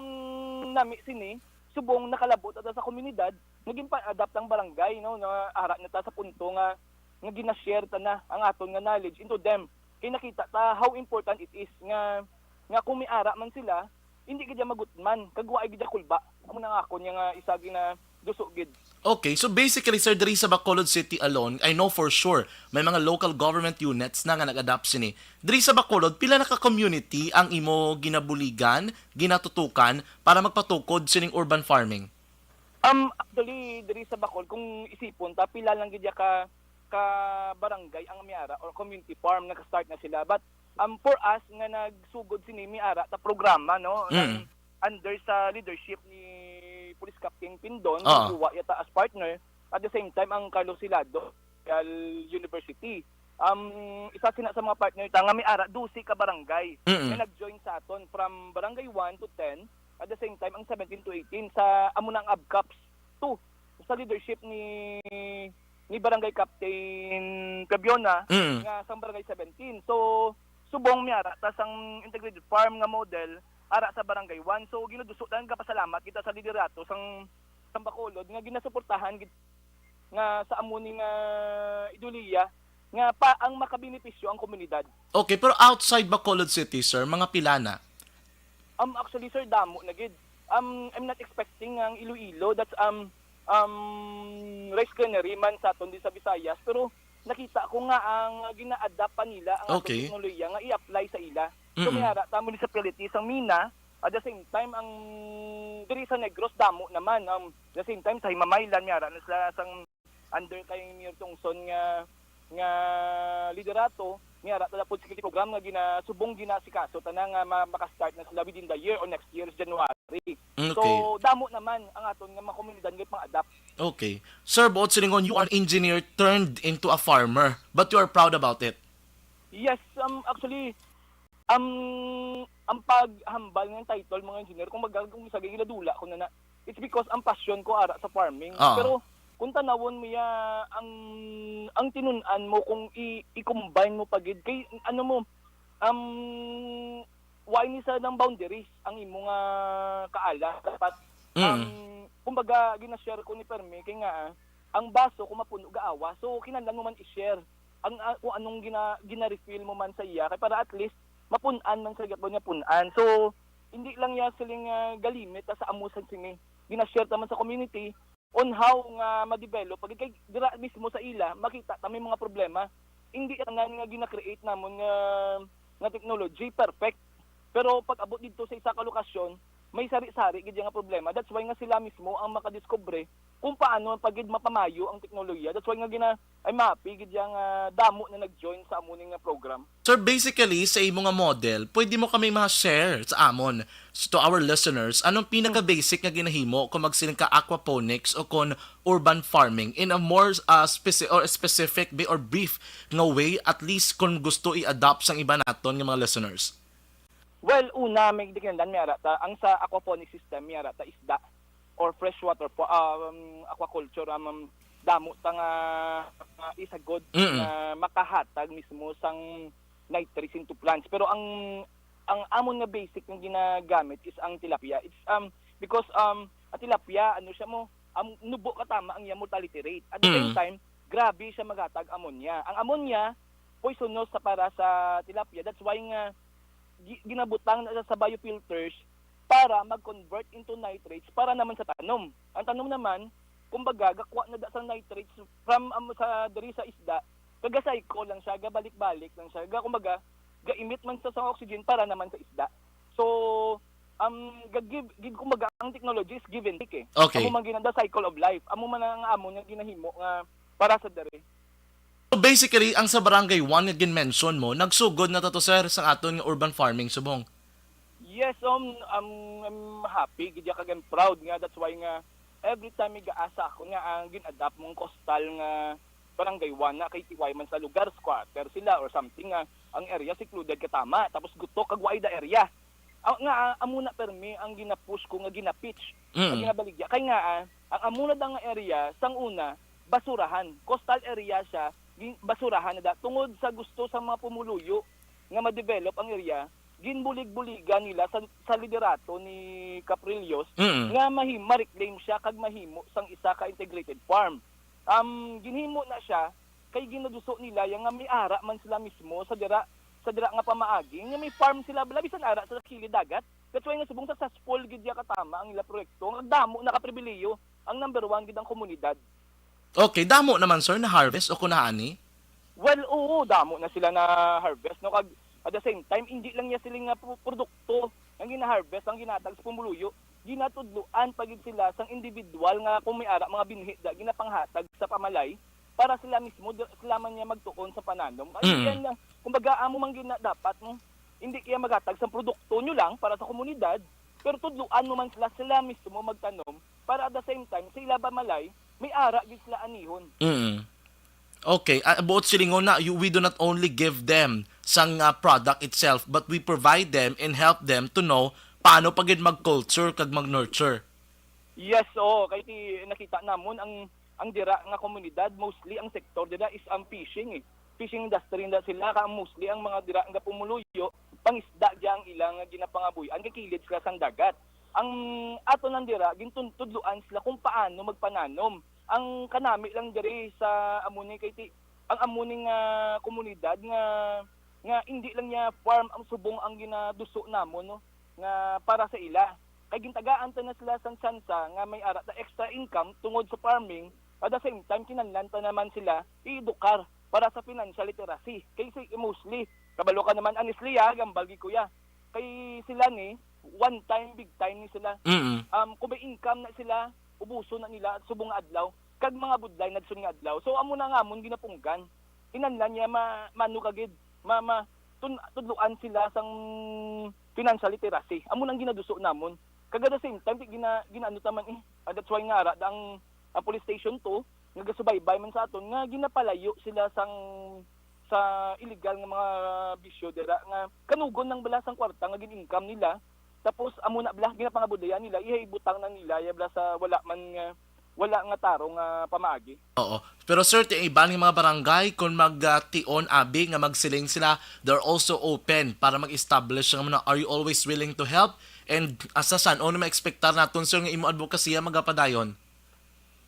nami sini, subong nakalabo ta sa komunidad, naging pa-adapt ang barangay, no, na ara na ta sa punto nga, nga gina-share ta na ang aton nga knowledge into them. Kay nakita ta how important it is nga, nga kung may ara man sila, hindi gid ya magutman, kag waay gid ya kulba. Amo na nga akon niya nga isa ginaduso gid. Okay, so basically, sir, diri sa Bacolod City alone, I know for sure may mga local government units na nga nag-adapt sini. Diri sa Bacolod, pila na ka community ang imo ginabuligan, ginatutukan para magpatukod sining urban farming? Um, actually, diri sa Bacol, kung isipon ta, pila lang gid ya ka, ka barangay ang may ara or community farm, nag-start na sila. But, um, for us nga nagsugod sini, may ara ta programa, no? Mm. Under sa leadership ni Police Captain Pindon, Ah. nagkuha ya ta as partner. At the same time, ang Carlos Hilado Royal University. Um, isa sina sa mga partner ta nga may ara dose ka barangay Mm. nga nag-join sa aton from Barangay one to ten, at the same time ang seventeen to eighteen sa amo na ang ABCAPS two sa leadership ni ni Barangay Captain Cabiona Mm. nga sang Barangay seventeen. So, subong may ara ta sang integrated farm nga model ara sa Barangay one. So, ginaduso lang gapasalamat kita sa liderato sang sang Bacolod nga ginasuportahan gid nga sa amo ni nga ideolohiya nga pa ang makabenepisyo ang komunidad. Okay, pero outside Bacolod City, sir, mga pila na? Um, actually, sir, damo na gid. Um, I'm not expecting ang Iloilo. That's, um, um, rice granary man sa aton di sa Visayas. Pero nakita ko nga ang gina-adapt pa nila ang aton Okay. teknolohiya nga i-apply sa ila. So, Mm-mm. may ara ta municipality sang Mina. At the same time, ang diri sa Negros, damo naman. Um, the same time, sa Himamaylan, may ara na sila sang under kay Mayor Tongson nga nga liderato, may ara ta na food security program nga gina-, subong ginasikaso ta na nga ma-, maka-start na sila within the year or next year's January. Okay. So, damo naman ang aton nga mga komunidad nga pang-adapt. Okay. Sir, buot silingon, you are engineer turned into a farmer, but you are proud about it. Yes, um, actually, um, ang paghambal ng title, mga engineer, kung mag-, kung sa giladula ko na na, it's because ang passion ko ara sa farming. Ah. Pero kung tanawon mo ya, ang, ang tinun-an mo, kung i-, i-combine mo pa gid, kay ano mo, um, why ni sa ng boundaries ang imo nga kaala? Dapat, Mm. um, kumbaga, gina-share ko ni Permi, kay nga, ah, ang baso kung mapuno gaawa. So, kinahanglan mo man i-share ang, ah, kung anong gina, gina-refill mo man sa iya, kay para at least mapun-an man sa gyapon niya pun-an. So, hindi lang ya siling, ah, galimit sa amo sa sini. Gina-share ta man sa community on how nga ma-develop pag kay dira mismo sa ila makita ta may mga problema. Hindi tanan nga gina-create namon nga, nga technology perfect. Pero pag abot dito sa isa ka lokasyon, may sari-sari gid nga problema. That's why nga sila mismo ang makadiskubre kung paano pa gid mapamayo ang teknolohiya. That's why nga gina, ay mapi gid yang, ah, damo na nag-join sa amo ning nga program. Sir, basically, sa imo nga model, pwede mo kami ma-share sa amon, s-, to our listeners, anong pinaka-basic nga ginahimo kung magsiling ka aquaponics o kung urban farming in a more, ah, speci-, or specific bi-, or brief nga way, at least kung gusto i-adopt sang iba naton nga mga listeners? Well, una, may di kinahanglan, may ara ta, ang sa aquaponic system, may ara ta isda or freshwater po, um, aquaculture, um, um, damo ta nga, nga isagod Mm. nga makahatag mismo sang nitrates into plants. Pero ang, ang amon nga basic nga ginagamit is ang tilapia. It's, um, because, um, ang tilapia, ano siya mo, ang nubo katama ang iya mortality rate. At the same Mm. time, grabe siya maghatag ammonia. Ang ammonia, poisonous sa para sa tilapia. That's why nga gi-, ginabutang na sa biofilters para mag-convert into nitrates para naman sa tanom. Ang tanom naman, kumbaga, gakuha na da sa nitrates from, um, sa diri sa isda, kag ga-cycle lang siya, gabalik-balik lang siya. Ga, kumbaga, ga-emit man sa, sa oxygen para naman sa isda. So, um, ga-give, give, kumbaga, ang technology is give and take eh. Okay. Amo man ginanda cycle of life. Amo man ang amo nga ginahimo nga para sa diri. So basically, ang sa Barangay one nga gin-mention mo, nagsugod na ta to, sir, sa aton nga urban farming subong. Yes, um, um, I'm happy gid kag I'm proud nga, that's why nga every time may gaasa ako nga ang gin-adapt mong coastal nga barangay one na kay tiway man sa lugar, squatter sila or something nga ang area secluded katama, tapos gutok kag wide the area. Ah, nga, ah, amo na permi ang gina-push ko nga gina-pitch, Mm. ang ginabaligya. Kay nga, ah, ang amo na da nga area, sang una, basurahan. Coastal area siya, gin-, basurahan na da. Tungod sa gusto sa mga pumuluyo nga ma-develop ang area, ginbulig-buligan nila sa, sa liderato ni Caprillos Mm. nga mahim-, ma-reclaim siya kag mahimo sang isa ka integrated farm. Um, ginhimo na siya kay ginaduso nila ya nga may ara man sila mismo sa dira, sa dira nga pamaagi nga may farm sila, labi sa ara sa kilid dagat. That's why nga subong successful gid ya katama ang ila proyekto. Nga damo nakapribiliyo ang number one gid ang komunidad. Okay, damo naman, sir, na harvest o kunani? Well, oo, damo na sila na harvest, no? Kag at the same time, hindi lang niya sila nga pro-, produkto ang gina-harvest, ang ginatag sa pumuluyo. Ginatudloan pa gid sila sang individual nga kung may ara mga binhi da ginapanghatag sa pamalay para sila mismo, di-, sila man niya magtuon sa pananom. Kay Mm. yan na, kumbaga, amo man gina dapat, no? Hindi kaya maghatag sa produkto nyo lang para sa komunidad, pero tudloan mo man sila, sila mismo magtanom para at the same time, sa ila ba malay, may ara gid sila anihon. Mm. Okay, ah, buot silingon na, you, we do not only give them sang, ah, product itself, but we provide them and help them to know paano pa gid mag-culture kag mag-nurture. Yes, oo. Kay ti, nakita namon ang, ang dira nga komunidad, mostly ang sektor dira is ang fishing eh. Fishing industry na sila, ka mostly ang mga dira nga pumuluyo, pangisda dya ang ilang nga ginapangabuhian, kay kilid sila sang dagat. Ang ato nang dira, gintudloan sila kung paano magpananom. Ang kanami lang diri sa amo ni kay ti, ang amo ni nga komunidad nga, nga hindi lang niya farm ang subong ang ginaduso namon, no, nga para sa ila. Kay gintagaan ta na sila sang tsansa nga may ara ta extra income tungod sa farming, at the same time, kinahanglan ta naman sila i-edukar para sa financial literacy. Kay si, mostly, kabalo ka naman, honestly, ah, gambal gid ko ya. Kay sila ni, one time, big time ni sila. Mm. Um, kung may income na sila, ubuson na nila subong nga adlaw, kag mga budlay na sunod nga adlaw. So, amo na nga amon ginapunggan. kinahanglan niya ma-, maano ka gid, ma-, ma-, tun-, tudloan sila sang financial literacy. Amo nang ginaduso namon. Kag at the same time, di gina-, ginaano ta man eh. Ah, that's why nga ara ang, ang police station two, nga gasubaybay man sa aton, nga ginapalayo sila sang, sa illegal nga mga bisyo dira, nga kanugon lang bala sang kwarta nga gin-income nila, tapos amo na bala, ginapangabudayan nila, ihay butang na nila, ya bala sa wala man nga, wala nga tarong nga pamaagi. Oo. Pero sir, ti iban nga mga barangay, kung mag, ah, tion abi nga magsiling sila, they're also open para mag-establish nga muna. Are you always willing to help? And asa san, ano maekspektar naton, sir, nga imo advokasya magapadayon?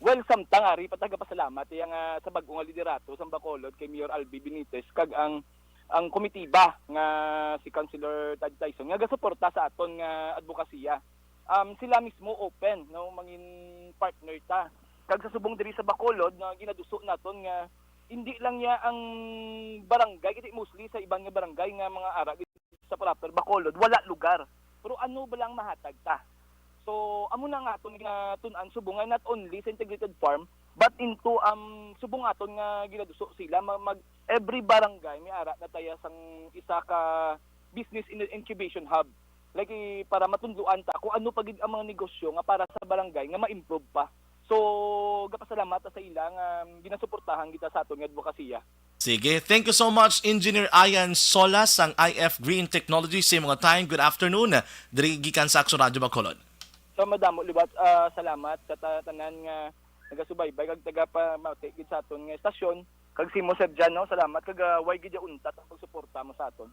Well, samtang ari pa, tagapasalamat iya nga sa bag-o nga liderato sang Bacolod kay Mayor Albi Benitez kag ang, ang komitiba nga si Councilor Tad Tyson nga gasuporta sa aton nga adbokasya. Um, sila mismo open, no, mangin partner ta. Kag sa subong diri sa Bacolod nga ginaduso naton nga hindi lang niya ang barangay, kasi mostly sa iban nga barangay nga mga ara sa proper Bacolod, wala lugar. Pero ano ba lang mahatag ta? So, amo na nga aton ginatun-an, subong nga not only sa integrated farm, but into, um, subong aton nga ginaduso sila, ma-, mag, every barangay may ara na taya sang isa ka business in-, incubation hub. Like, eh, para matunduan ta kung ano pa gid ang mga negosyo nga para sa barangay nga ma-improve pa. So, gapasalamat ta sa ila nga, um, ginasuportahan kita sa aton nga advokasya. Sige. Thank you so much, Engineer Ian Solas, sang I F Green Technology, sa imong time. Good afternoon. Diri gikan sa Aksyon Radio Bacolod. So, madamo liwat, ah, salamat sa ta-, tanan nga nagasubaybay kag tagapamati gid sa aton nga estasyon. Kag sa imo, Sir Jan, no? Salamat kag, ah, way gid ya untat ang pagsuporta mo sa aton.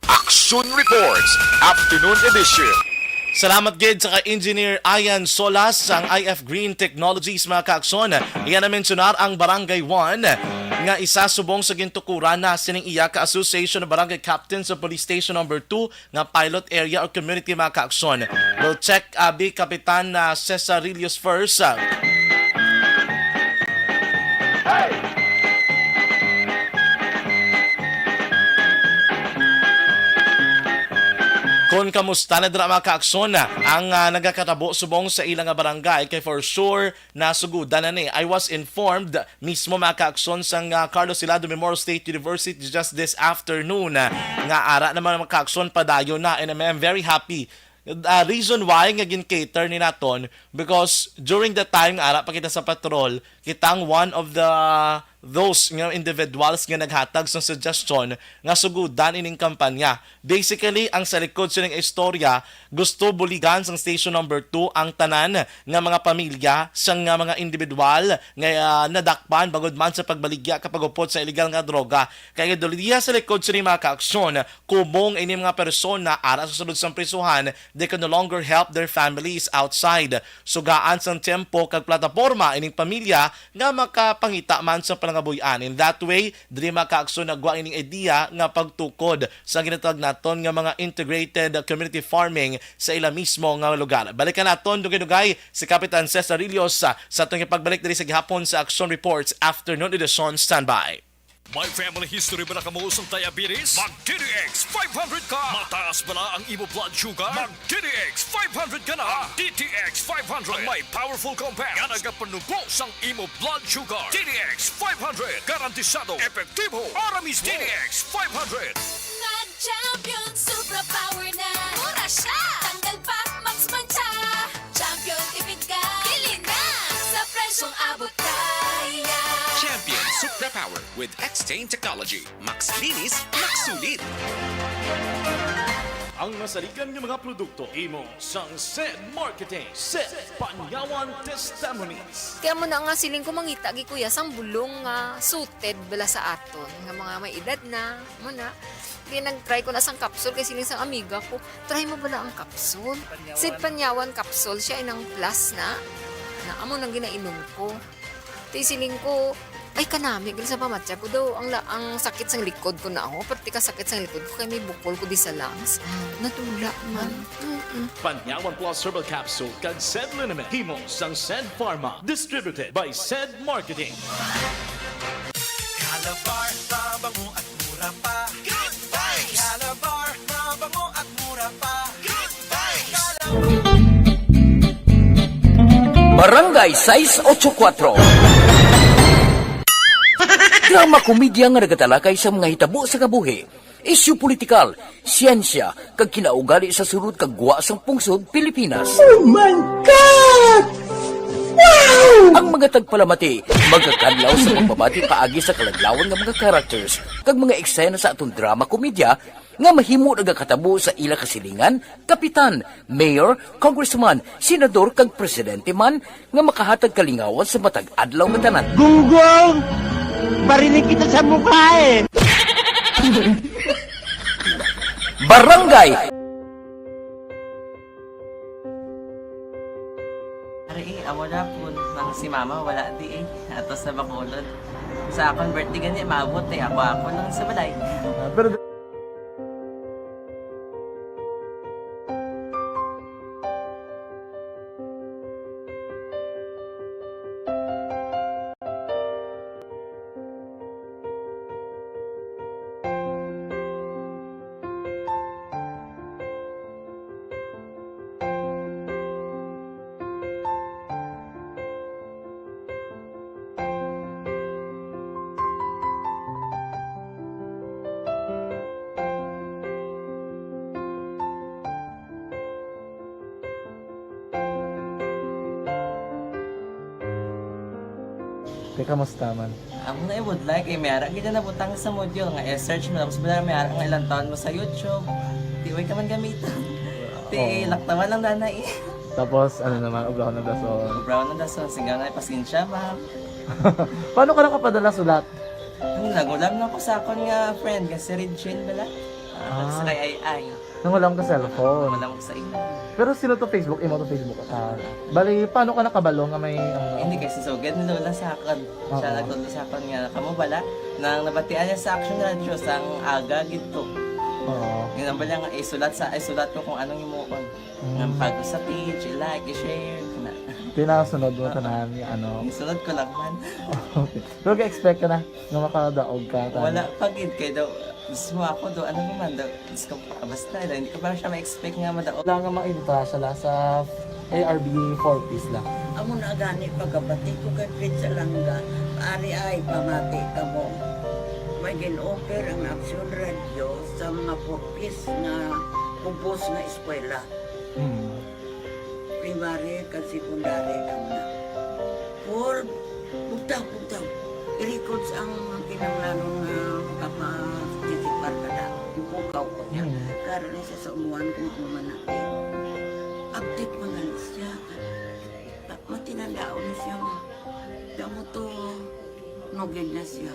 Aksyon Reports, Afternoon Edition. Salamat gid sa kay Engineer Ian Solas sang I F Green Technologies, mga kaakson. Iya na mensionar ang Barangay one nga isa subong sa gintukuran na sining iya ka Association of Barangay Captains sa Police Station Number two nga pilot area or community, mga kaakson. We'll check abi Kapitan na Cesarillos first. Kon kamusta na dira, mga kaakson, ang, ah, nagakatabo subong sa ila nga barangay, kay for sure nasugudan na ni. I was informed mismo, mga kaakson, sang, ah, Carlos Hilado Memorial State University just this afternoon, ah, nga ara naman, mga kaakson, padayon na, and I'm, I'm very happy. Ah, reason why nga gin-cater ni naton, because during the time nga ara pa kita sa patrol, kitang one of the those nga individuals nga naghatag sang suggestion nga sugudan ining kampanya. Basically, ang sa likod sining istorya, gusto buligan sang Station Number two ang tanan nga mga pamilya sang nga mga individual nga, ah, nadakpan bangod man sa pagbaligya kag pagupod sa illegal nga droga. Kay duliya sa likod sini, mga kaaksyon, kumong ini mga persona ara sa sulod sang prisuhan, they can no longer help their families outside. Sugaan sang tiyempo kag plataporma ining pamilya nga makapangita man sa panangabuy-an. In that way, diri, mga kaaksyon, nagwa ining idea nga pagtukod sa ginatawag naton nga mga integrated community farming sa ila mismo nga lugar. Balikan naton dugay-dugay si Kapitan Cesarillos sa, sa atong pagbalik diri sa gihapon sa Action Reports Afternoon Edition. Standby. May family history bala kamo sang diabetes? Mag D T X five hundred ka! Mataas bala ang imo blood sugar? Mag D T X five hundred ka na! Ang D T X five hundred ang may powerful compound nga nagapanubo sang imo blood sugar. D T X five hundred, garantisado, epektibo, ara mismo. D T X five hundred. Nag-champion, Supra Power na! Mura siya! Tanggal pa, Max Mancha! Champion, tipid ka! Bili na! Sa presyong abot kaya! Champion Supra Power with X-Stain Technology. Max linis, Max sulit. Ang masaligan nga mga produkto, imo sang Sed Marketing, Sed Panyawan Testimonies. Kaya mo na nga siling ko, mangita gi kuya sang bulong nga suited bala sa aton, nga mga may edad na, mo na. Kaya nag-try ko na sang capsule kay siling sang amiga ko, "Try mo bala ang capsule." Sed Panyawan capsule, siya inang plus na. Na amo nang ginainom ko. Ti siling ko, "Ay, kanami gali sa pamatya ko daw, ang la-, ang sakit sang likod ko na ako, pati ka sakit sang likod ko, kay may bukol ko di sa lungs." Natula man. Mm-mm. Panyawan Plus Herbal Capsule kag Sed Liniment. Himo sang Sed Pharma. Distributed by Sed Marketing. Calabar, mabango at mura pa. Good vibes! Calabar, mabango at mura pa. Good vibes! Barangay sais ocho kuatro. Drama komedya nga nagatalakay sa mga hitabo sa kabuhi, isyu politikal, siyensya, kag kinaugali sa sulod kag gwa sang pungsod Pilipinas. Oh my God! Wow! Ang mga tagpalamati magakadlaw sa pagbabati paagi sa kaladlawan nga mga characters kag mga eksena sa aton drama komedya nga mahimo nagakatabo sa ila kasilingan, kapitan, mayor, congressman, senador, kag presidente man nga makahatag kalingawan sa matag adlaw nga tanan. Gunggong! Barinig kita sa mukha eh! Barangay! Ari eh, amo na po nang si mama wala di eh. Ato sa Bacolod. Sa akon birthday gani, maabot eh. Ako-ako lang sa balay. Ah, pero Te, kamusta man? Amo na ibudlay kay may ara gid na nabutang sa module nga i-search mo, tapos bala may ara nga ilang taon mo sa YouTube. Di way ka man gamiton. Ti Oo. Laktawan lang dana eh. Tapos, ano naman, obrahon ng dason. Obrahon ng dason, sigaw na, "Pasensya, ma'am." Paano ka nakapadala sulat? Ano, nagulam na ko sa akon nga friend, nga si Regine bala. Ah, Ah. Sa kay Ay Ay. Nangulam ka cellphone. Wala mo sa imo. Pero sino to Facebook? Imo to Facebook? Ah, bali, paano ka nakabalo nga may, ano? Hindi, kay si Sugad ni Lola sa akon. Siya Oo. Nagtudlo sa akon nga, kamo bala, nang nabatian niya sa Action Radio, sang aga gid to. Oo. Yun ang bala nga, isulat sa, isulat ko kung anong imuon. Mm. Nga pag sa page, i-like, i-share, na. Tinasunod mo Oo. Tanan, yung ano. Isunod ko lang man. Okay. Pero ga-expect ka na nga makadaog ka, tanan? Wala pa gid, kay daw, mismo ako daw, ano naman daw, Diyos ko, ah, basta, hindi ko pa siya ma-expect nga madaog. Wala nga mainta siya la sa A R B four Ps la. Amo na gani pagkabati ko kay Fred Salanga, ari ay pamati kamo. May gin-offer ang Action Radio sa mga four Ps nga ubos nga eskwela. Hmm. Primary kag secondary kamo na. Four, bugtaw, bugtaw. I-records ang kinahanglanon nga makaparticipar ka na. Ipukaw ko niya. Mm. Karon na siya sa umuan kung ano man natin. Update man gani siya. Ta-, matinandaon na siya nga. Kamo to, nugid na siya.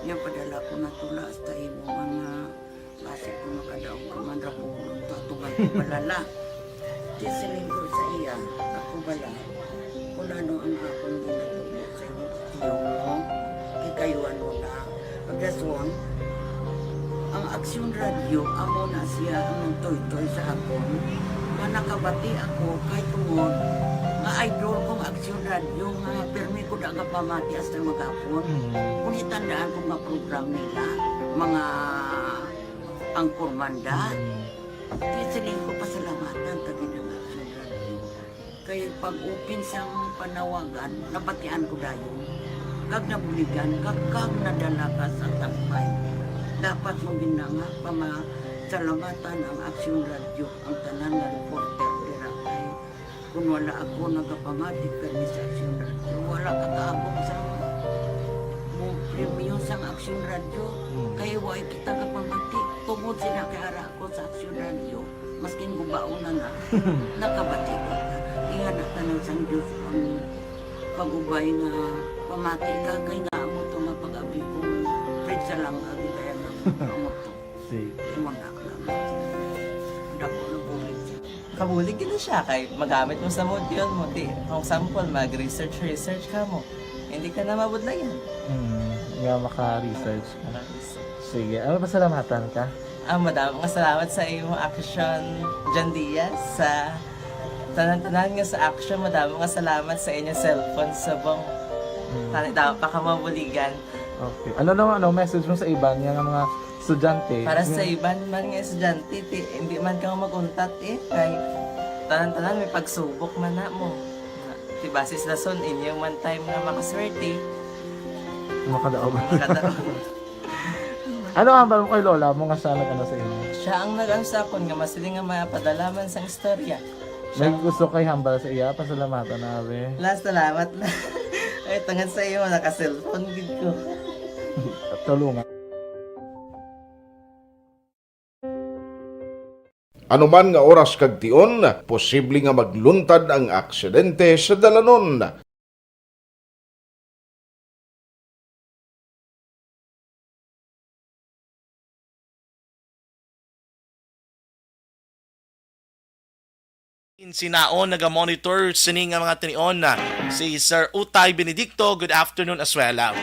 Niya padala ko na tula hasta imo nga Basi kung makadaog ka man ra, pulong to, atuman ko bala la. Di siling ko sa iya, ako bala. Kung ano ang akong ginatubo sa imo, tiyo mo, kikayuan mo na. Pagdason, ang Aksyon Radio, amo na siya ang nagtoytoy sa akon. Nga nakabati ako, kay tungod, nga idol kong Aksyon Radio, nga pirmi ko da nga pamati hasta maghapon. Mm. Kung itandaan ko nga program nila, mga Ang Kurmanda. Mm. Kaya siling ko pasalamatan ta gid ang Action Radio. Kay pag-open sang panawagan, nabatian ko dayon. Kag nabuligan, kag, kag nadala ka sa tampay. Dapat mo gid na nga pamasalamatan ang Action Radio, ang tanan nga reporter dira kay Kung wala ako nagapamati kani sa Action Radio, wala ka kaabot sa mo premyo sang Action Radio. Hmm. Kay way kita kapamati. Tungod sila kay ara ako sa Action Radio, maskin gubaon na na, nakabati ko. Ingana tanan sang Diyos ang pag-ubay nga pamati ka kay nga amo to nga pag-abi ko. Fred Salanga gid kaya nga amo to. Sige. Imo na, amo to. Dako na bulig siya. Kabulig gid na siya kay magamit mo sa module mo. Di, for example, mag-research, research ka mo. Hindi ka na mabudlayan. Hmm, nga maka-research ka. Maka-research. Sige, ano, pasalamatan ka? Ah, madamo nga salamat sa imo Action, John Diaz, sa tanan-tanan nga sa Action. Madamo nga salamat sa inyo cellphone subong. Hmm. Tani, dapat pa ka mabuligan. Okay. Ano naman, ano, message mo sa iban nga mga estudyante? Para sa Hmm. iban man nga estudyante, ti, hindi man ka mag-untat eh. Kay tanan-tanan may pagsubok man na mo. Ti, base sa rason, inyo man time nga makaswerte. Makadaog. Makadaog. Ano ang hambal mo kay lola mo nga siya nag-ano sa imo? Siya ang nag-ano sa akon nga masiling nga mapadala man sang istorya. May gusto kay hambal sa iya, pasalamatan na, abi. La, salamat na. Ay, tungod sa imo, naka-cellphone gid ko. Tulungan. Anuman nga oras kag tion, posible nga magluntad ang aksidente sa dalanon. Sinaon naga-monitor sini nga mga tinion na si Sir Utay Benedicto. Good afternoon as well.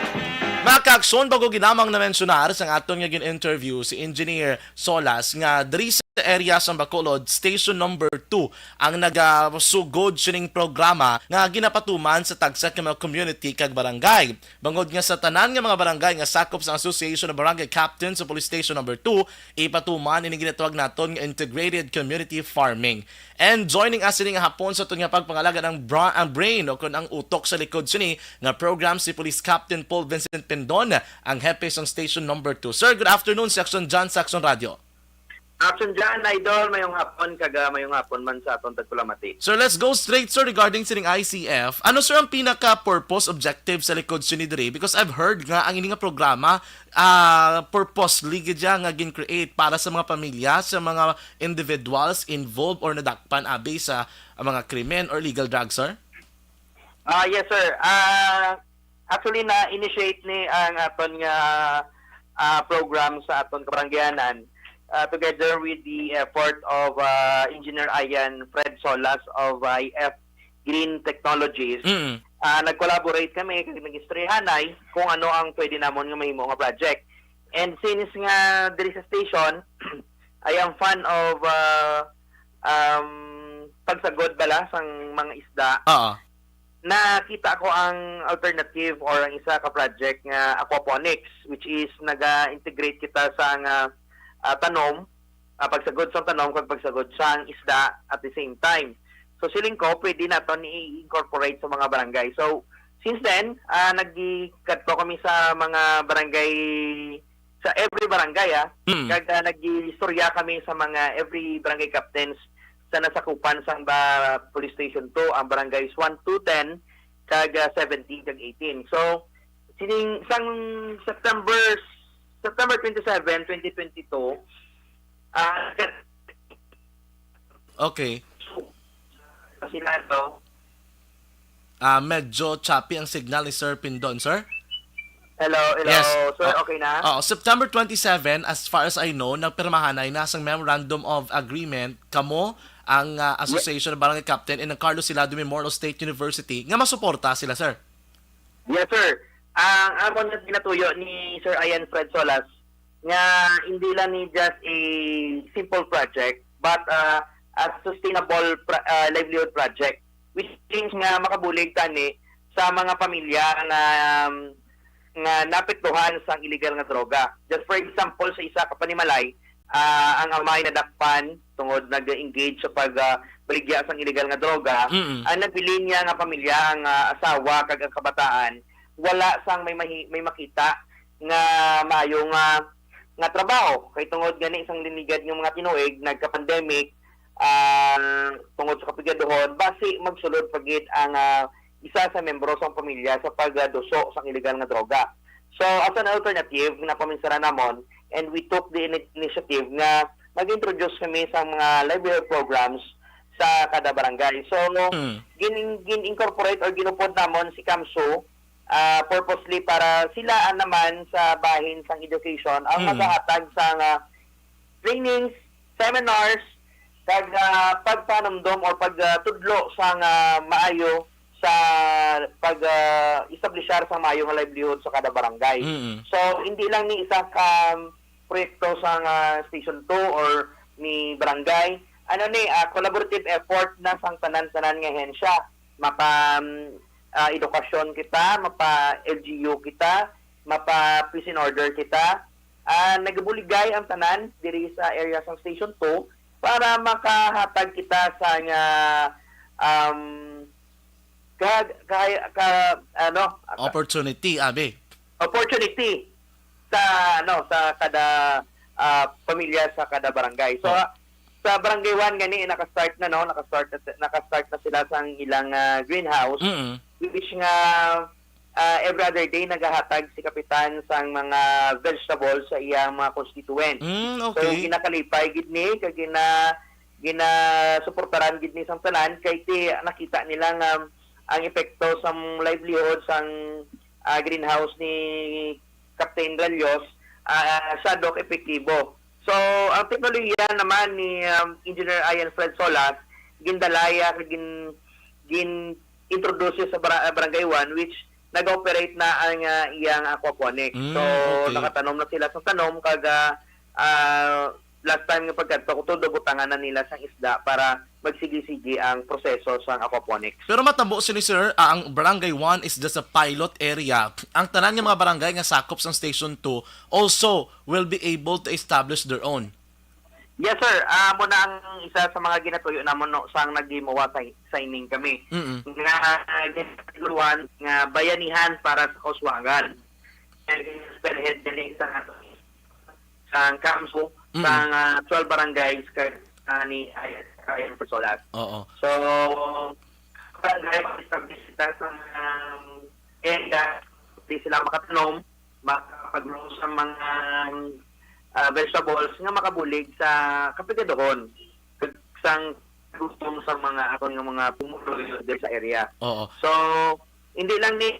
Mga kaagsoon, bago ginamang na-mensionar sa aton nga gin-interview si Engineer Solas nga diri sa area sa Bacolod, Station Number Two ang nagasugod sining programa nga ginapatuman sa tagsa ka mga community kag barangay. Bangod nga sa tanan nga mga barangay nga sakop sa Association of Barangay Captains sa Police Station Number Two, ipatuman ini ginatawag naton nga integrated community farming. And joining us ini nga hapon sa aton nga pagpangalaga ang bra-, ang brain o kun ang utok sa likod sini nga program, si Police Captain Paul Vincent Pindon, ang hepe sang Station Number Two. Sir, good afternoon, Section John, Section Radio. Action dyan, Idol. Mayong hapon, kag, ah, mayong hapon man sa aton tagpalamati. Sir, let's go straight, sir, regarding sining I C F. Ano, sir, ang pinaka-purpose, objective sa likod sini diri? Because I've heard nga ang ini nga programa, ah, purposely gid siya nga gin-create para sa mga pamilya, sa mga individuals involved or nadakpan abi sa, ah, mga krimen or illegal drugs, sir? Ah, yes, sir. Ah, actually, na-initiate ni ang aton nga, ah, program sa aton kabaranggayanan, ah, together with the effort of, ah, Engineer Ian Fred Solas of I F Green Technologies. Mm. Ah, nag-collaborate kami kag nag-istoryahanay kung ano ang pwede namon nga mahimo nga project. And since nga diri sa station, I am fan of, ah, um, pagsagod bala sang mga isda. Oo. Nakita ko ang alternative or ang isa ka project nga aquaponics, which is naga-integrate kita sa nga, ah, tanom, ah, pagsagod sang tanom kag pagsagod sang isda at the same time. So, siling ko, pwede naton i-incorporate sa mga barangay. So, since then, ah, nagkadto kami sa mga barangay, sa every barangay, ah. Mm. Kag, ah, nag-istorya kami sa mga every barangay captains sa nasakupan sang ba Police Station Two, ang barangays one, two, ten, kag, ah, seventeen, kag eighteen. So, sining, sang September, September twenty-seven, twenty twenty-two, ah, Okay. Senado. Ah, medyo choppy ang signal ni Sir Pindon, sir. Hello, hello. Yes. Sir, Oh, okay na? Oh, September twenty-seven, as far as I know, nagpirmahanay na sang Memorandum of Agreement kamo ang, ah, Ye- Association of Barangay Captain and ang Carlos Silado Memorial State University nga masuporta sila, sir. Yes, sir. Ang amon nga ginatuyo ni Sir Ian Fred Solas nga hindi lang ni just a simple project, but, ah, a sustainable pra-, ah, livelihood project, which means nga makabulig tani sa mga pamilya nga, nga naapektuhan sang illegal nga droga. Just for example, sa isa ka panimalay, ah, ang amay nadakpan tungod nag-engage sa pag, ah, baligya sang illegal nga droga. Mm. Ang nabilin niya nga pamilya, ang, ah, asawa kag ang kabataan, wala sang may mahi-, may makita nga maayo nga, nga trabaho. Kay tungod gani sang linigad nga mga tinuig, nagka-pandemic, ah, tungod sa kapigaduhon, basi magsulod pa gid ang, ah, isa sa membro sang pamilya sa pagduso sang illegal nga droga. So, as an alternative, napaminsara namon, and we took the ini-, initiative nga mag-introduce kami sa mga livelihood programs sa kada barangay. So, Mm. gin-, gin-incorporate or ginupod namon si CAMSU, ah, purposely para sila, ah, naman sa bahin sang education ang Mm. magahatag sa nga trainings, seminars, kag, ah, pagpanumdom or pag, ah, tudlo sang, ah, maayo sa pag, ah, establishar sang maayo nga livelihood sa kada barangay. Mm. So, hindi lang ni isa ka proyekto sang, ah, Station Two or ni barangay. Ano ni, ah, collaborative effort na sang tanan-tanan nga ahensya. Mapa, mm, ah, edukasyon kita, mapa L G U kita, mapa peace and order kita. Ah, nagabuligay ang tanan diri sa area sang Station Two para makahatag kita sa nga, um, ka, ka, ka, ano, Opportunity, abi. opportunity sa, ano, sa kada, ah, pamilya, sa kada barangay. So, Oh. sa Barangay One gani, naka-start na, no? Naka-start na, naka-start na sila sang ilang, ah, greenhouse, Mm. which nga, ah, every other day nagahatag si Kapitan sang mga vegetables sa iyang mga constituents. Mm, So, okay. ginakalipay gid ni, kag gina-, ginasuportaran gid ni sang tanan, kay ti nakita nila nga ang epekto sang livelihood sang, ah, greenhouse ni Captain Ralios, ah, sa dok epektibo. So, ang teknolohiya naman ni, um, Engineer Ian Fred Solas, gindalaya kag gin-, gin-introduce sa bara-, Barangay One, which nag-operate na ang, ah, iyang aquaponics. Mm, So, okay. nakatanom na sila sa tanom kag, ah, ah, last time nga pagkadto ko, todo butangan na nila sang isda para magsigi-sigi ang proseso sang aquaponics. Pero matabo sini, sir, ah, ang Barangay One is just a pilot area. Ang tanan nga mga barangay nga sakop sang Station Two also will be able to establish their own. Yes, sir. Ah, amo na ang isa sa mga ginatuyo namon, no, sang naghimuwa sa signing kami. Mm-mm. Nga, ah, ginatiguruan nga bayanihan para sa kauswagan. Kaya spearhead din sa ato ang kampo Mm. sang, ah, twelve barangays kag, ah, ni Ay-, Ayan Persolas. Oo. So, barangay, mag-establish sila sa, um, area, di sila makatanom, makapag-grow sa mga, ah, vegetables nga makabulig sa kapigaduhon, kag sang gutom sa mga aton nga mga pumuluyo diri sa area. Oo. So, hindi lang ni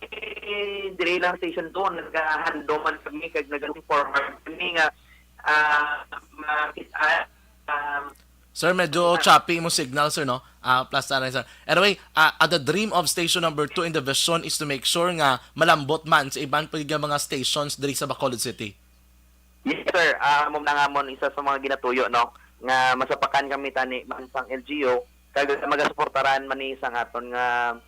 diri lang Station Two, nagahandom man kami kag nag-looking forward kami nga, ah, makita, ah, Sir, medyo Ah. choppy mo signal, sir, no? Ah, plus na rin, sir. Anyway, ah, ah, the dream of Station Number Two in the vision is to make sure nga malambot man sa iban pa nga mga stations diri sa Bacolod City. Yes, sir. Ah, amo na nga amon isa sa mga ginatuyo, no, nga masapakan kami tani man sang L G U, kag magasuportaran man ni sang aton nga,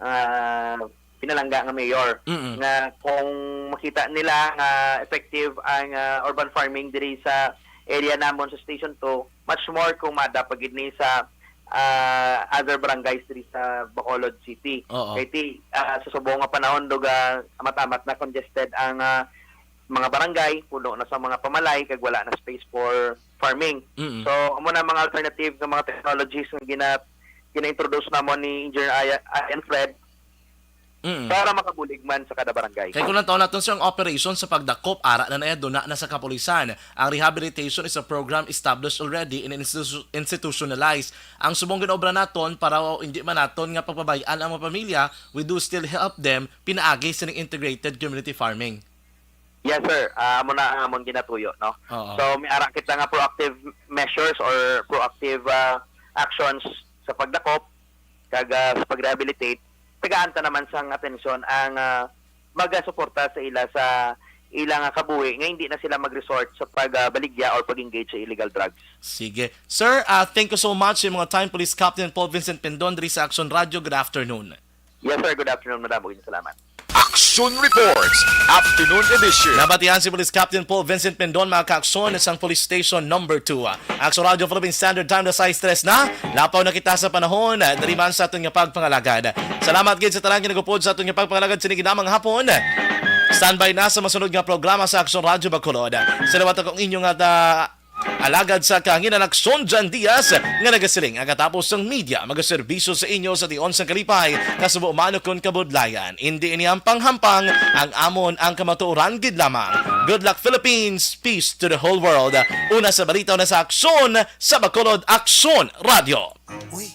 ah, pinalangga nga mayor, Mm-mm. nga kung makita nila nga effective ang, ah, urban farming diri sa area namon sa Station Two, much more kung maada pa gid ni sa, ah, other barangays diri sa Bacolod City. Oo. Kay ti, ah, sa subong nga panahon, dug, ah, amat-amat na congested ang, ah, mga barangay, puno na sa mga pamalay, kag wala na space for farming. Mm-mm. So, amo na mga alternative nga mga technologies nga gina-, gina-introduce namon ni Engineer Aya-, Ian Fred Mm. para makabulig man sa kada barangay. Kay kung lantaw naton, sir, ang operation sa pagdakop, ara na na, duna na sa kapulisan. Ang rehabilitation is a program established already and institu-, institutionalized. Ang subong ginobra naton para hindi man naton nga pagpabay-an ang mga pamilya, we do still help them pinaagi sining integrated community farming. Yes, sir. Ah, amo na ang amon ginatuyo, no? Oo. So, may ara kita nga proactive measures or proactive, ah, actions sa pagdakop kag, ah, sa pag-rehabilitate. Tagaan ta naman sang atensyon ang, ah, magasuporta sa ila sa ila nga kabuhi nga hindi na sila mag-resort sa pagbaligya or pag-engage sa illegal drugs. Sige. Sir, ah, thank you so much sa mga time, Police Captain Paul Vincent Pindon diri sa Action Radio. Good afternoon. Yes, sir. Good afternoon, madam. Maraming salamat. Action Reports, Afternoon Edition. Nabatian si Police Captain Paul Vincent Pindon, mga kaaksyon, sang Police Station Number Two. Action Radio Philippine Standard Time na sais tres na. Lapaw na kita sa panahon, diri man sa aton nga pagpangalagad. Salamat gid sa tanan nga nagupod sa aton nga pagpangalagad sini ginamang hapon. Standby na sa masunod nga programa sa Action Radio Bacolod. Sa liwat akong inyo nga, ah, alagad sa kahanginan, Action Jan Diaz, nga nagasiling, ang katapos sang media magaserbisyo sa inyo sa tion sang kalipay, kasubo man ukon kabudlayan. Indi ini ang panghampang, ang amon ang kamatuoran gid lamang. Good luck, Philippines. Peace to the whole world. Una sa balita, una sa aksyon, sa Bacolod Aksyon Radio. Uy,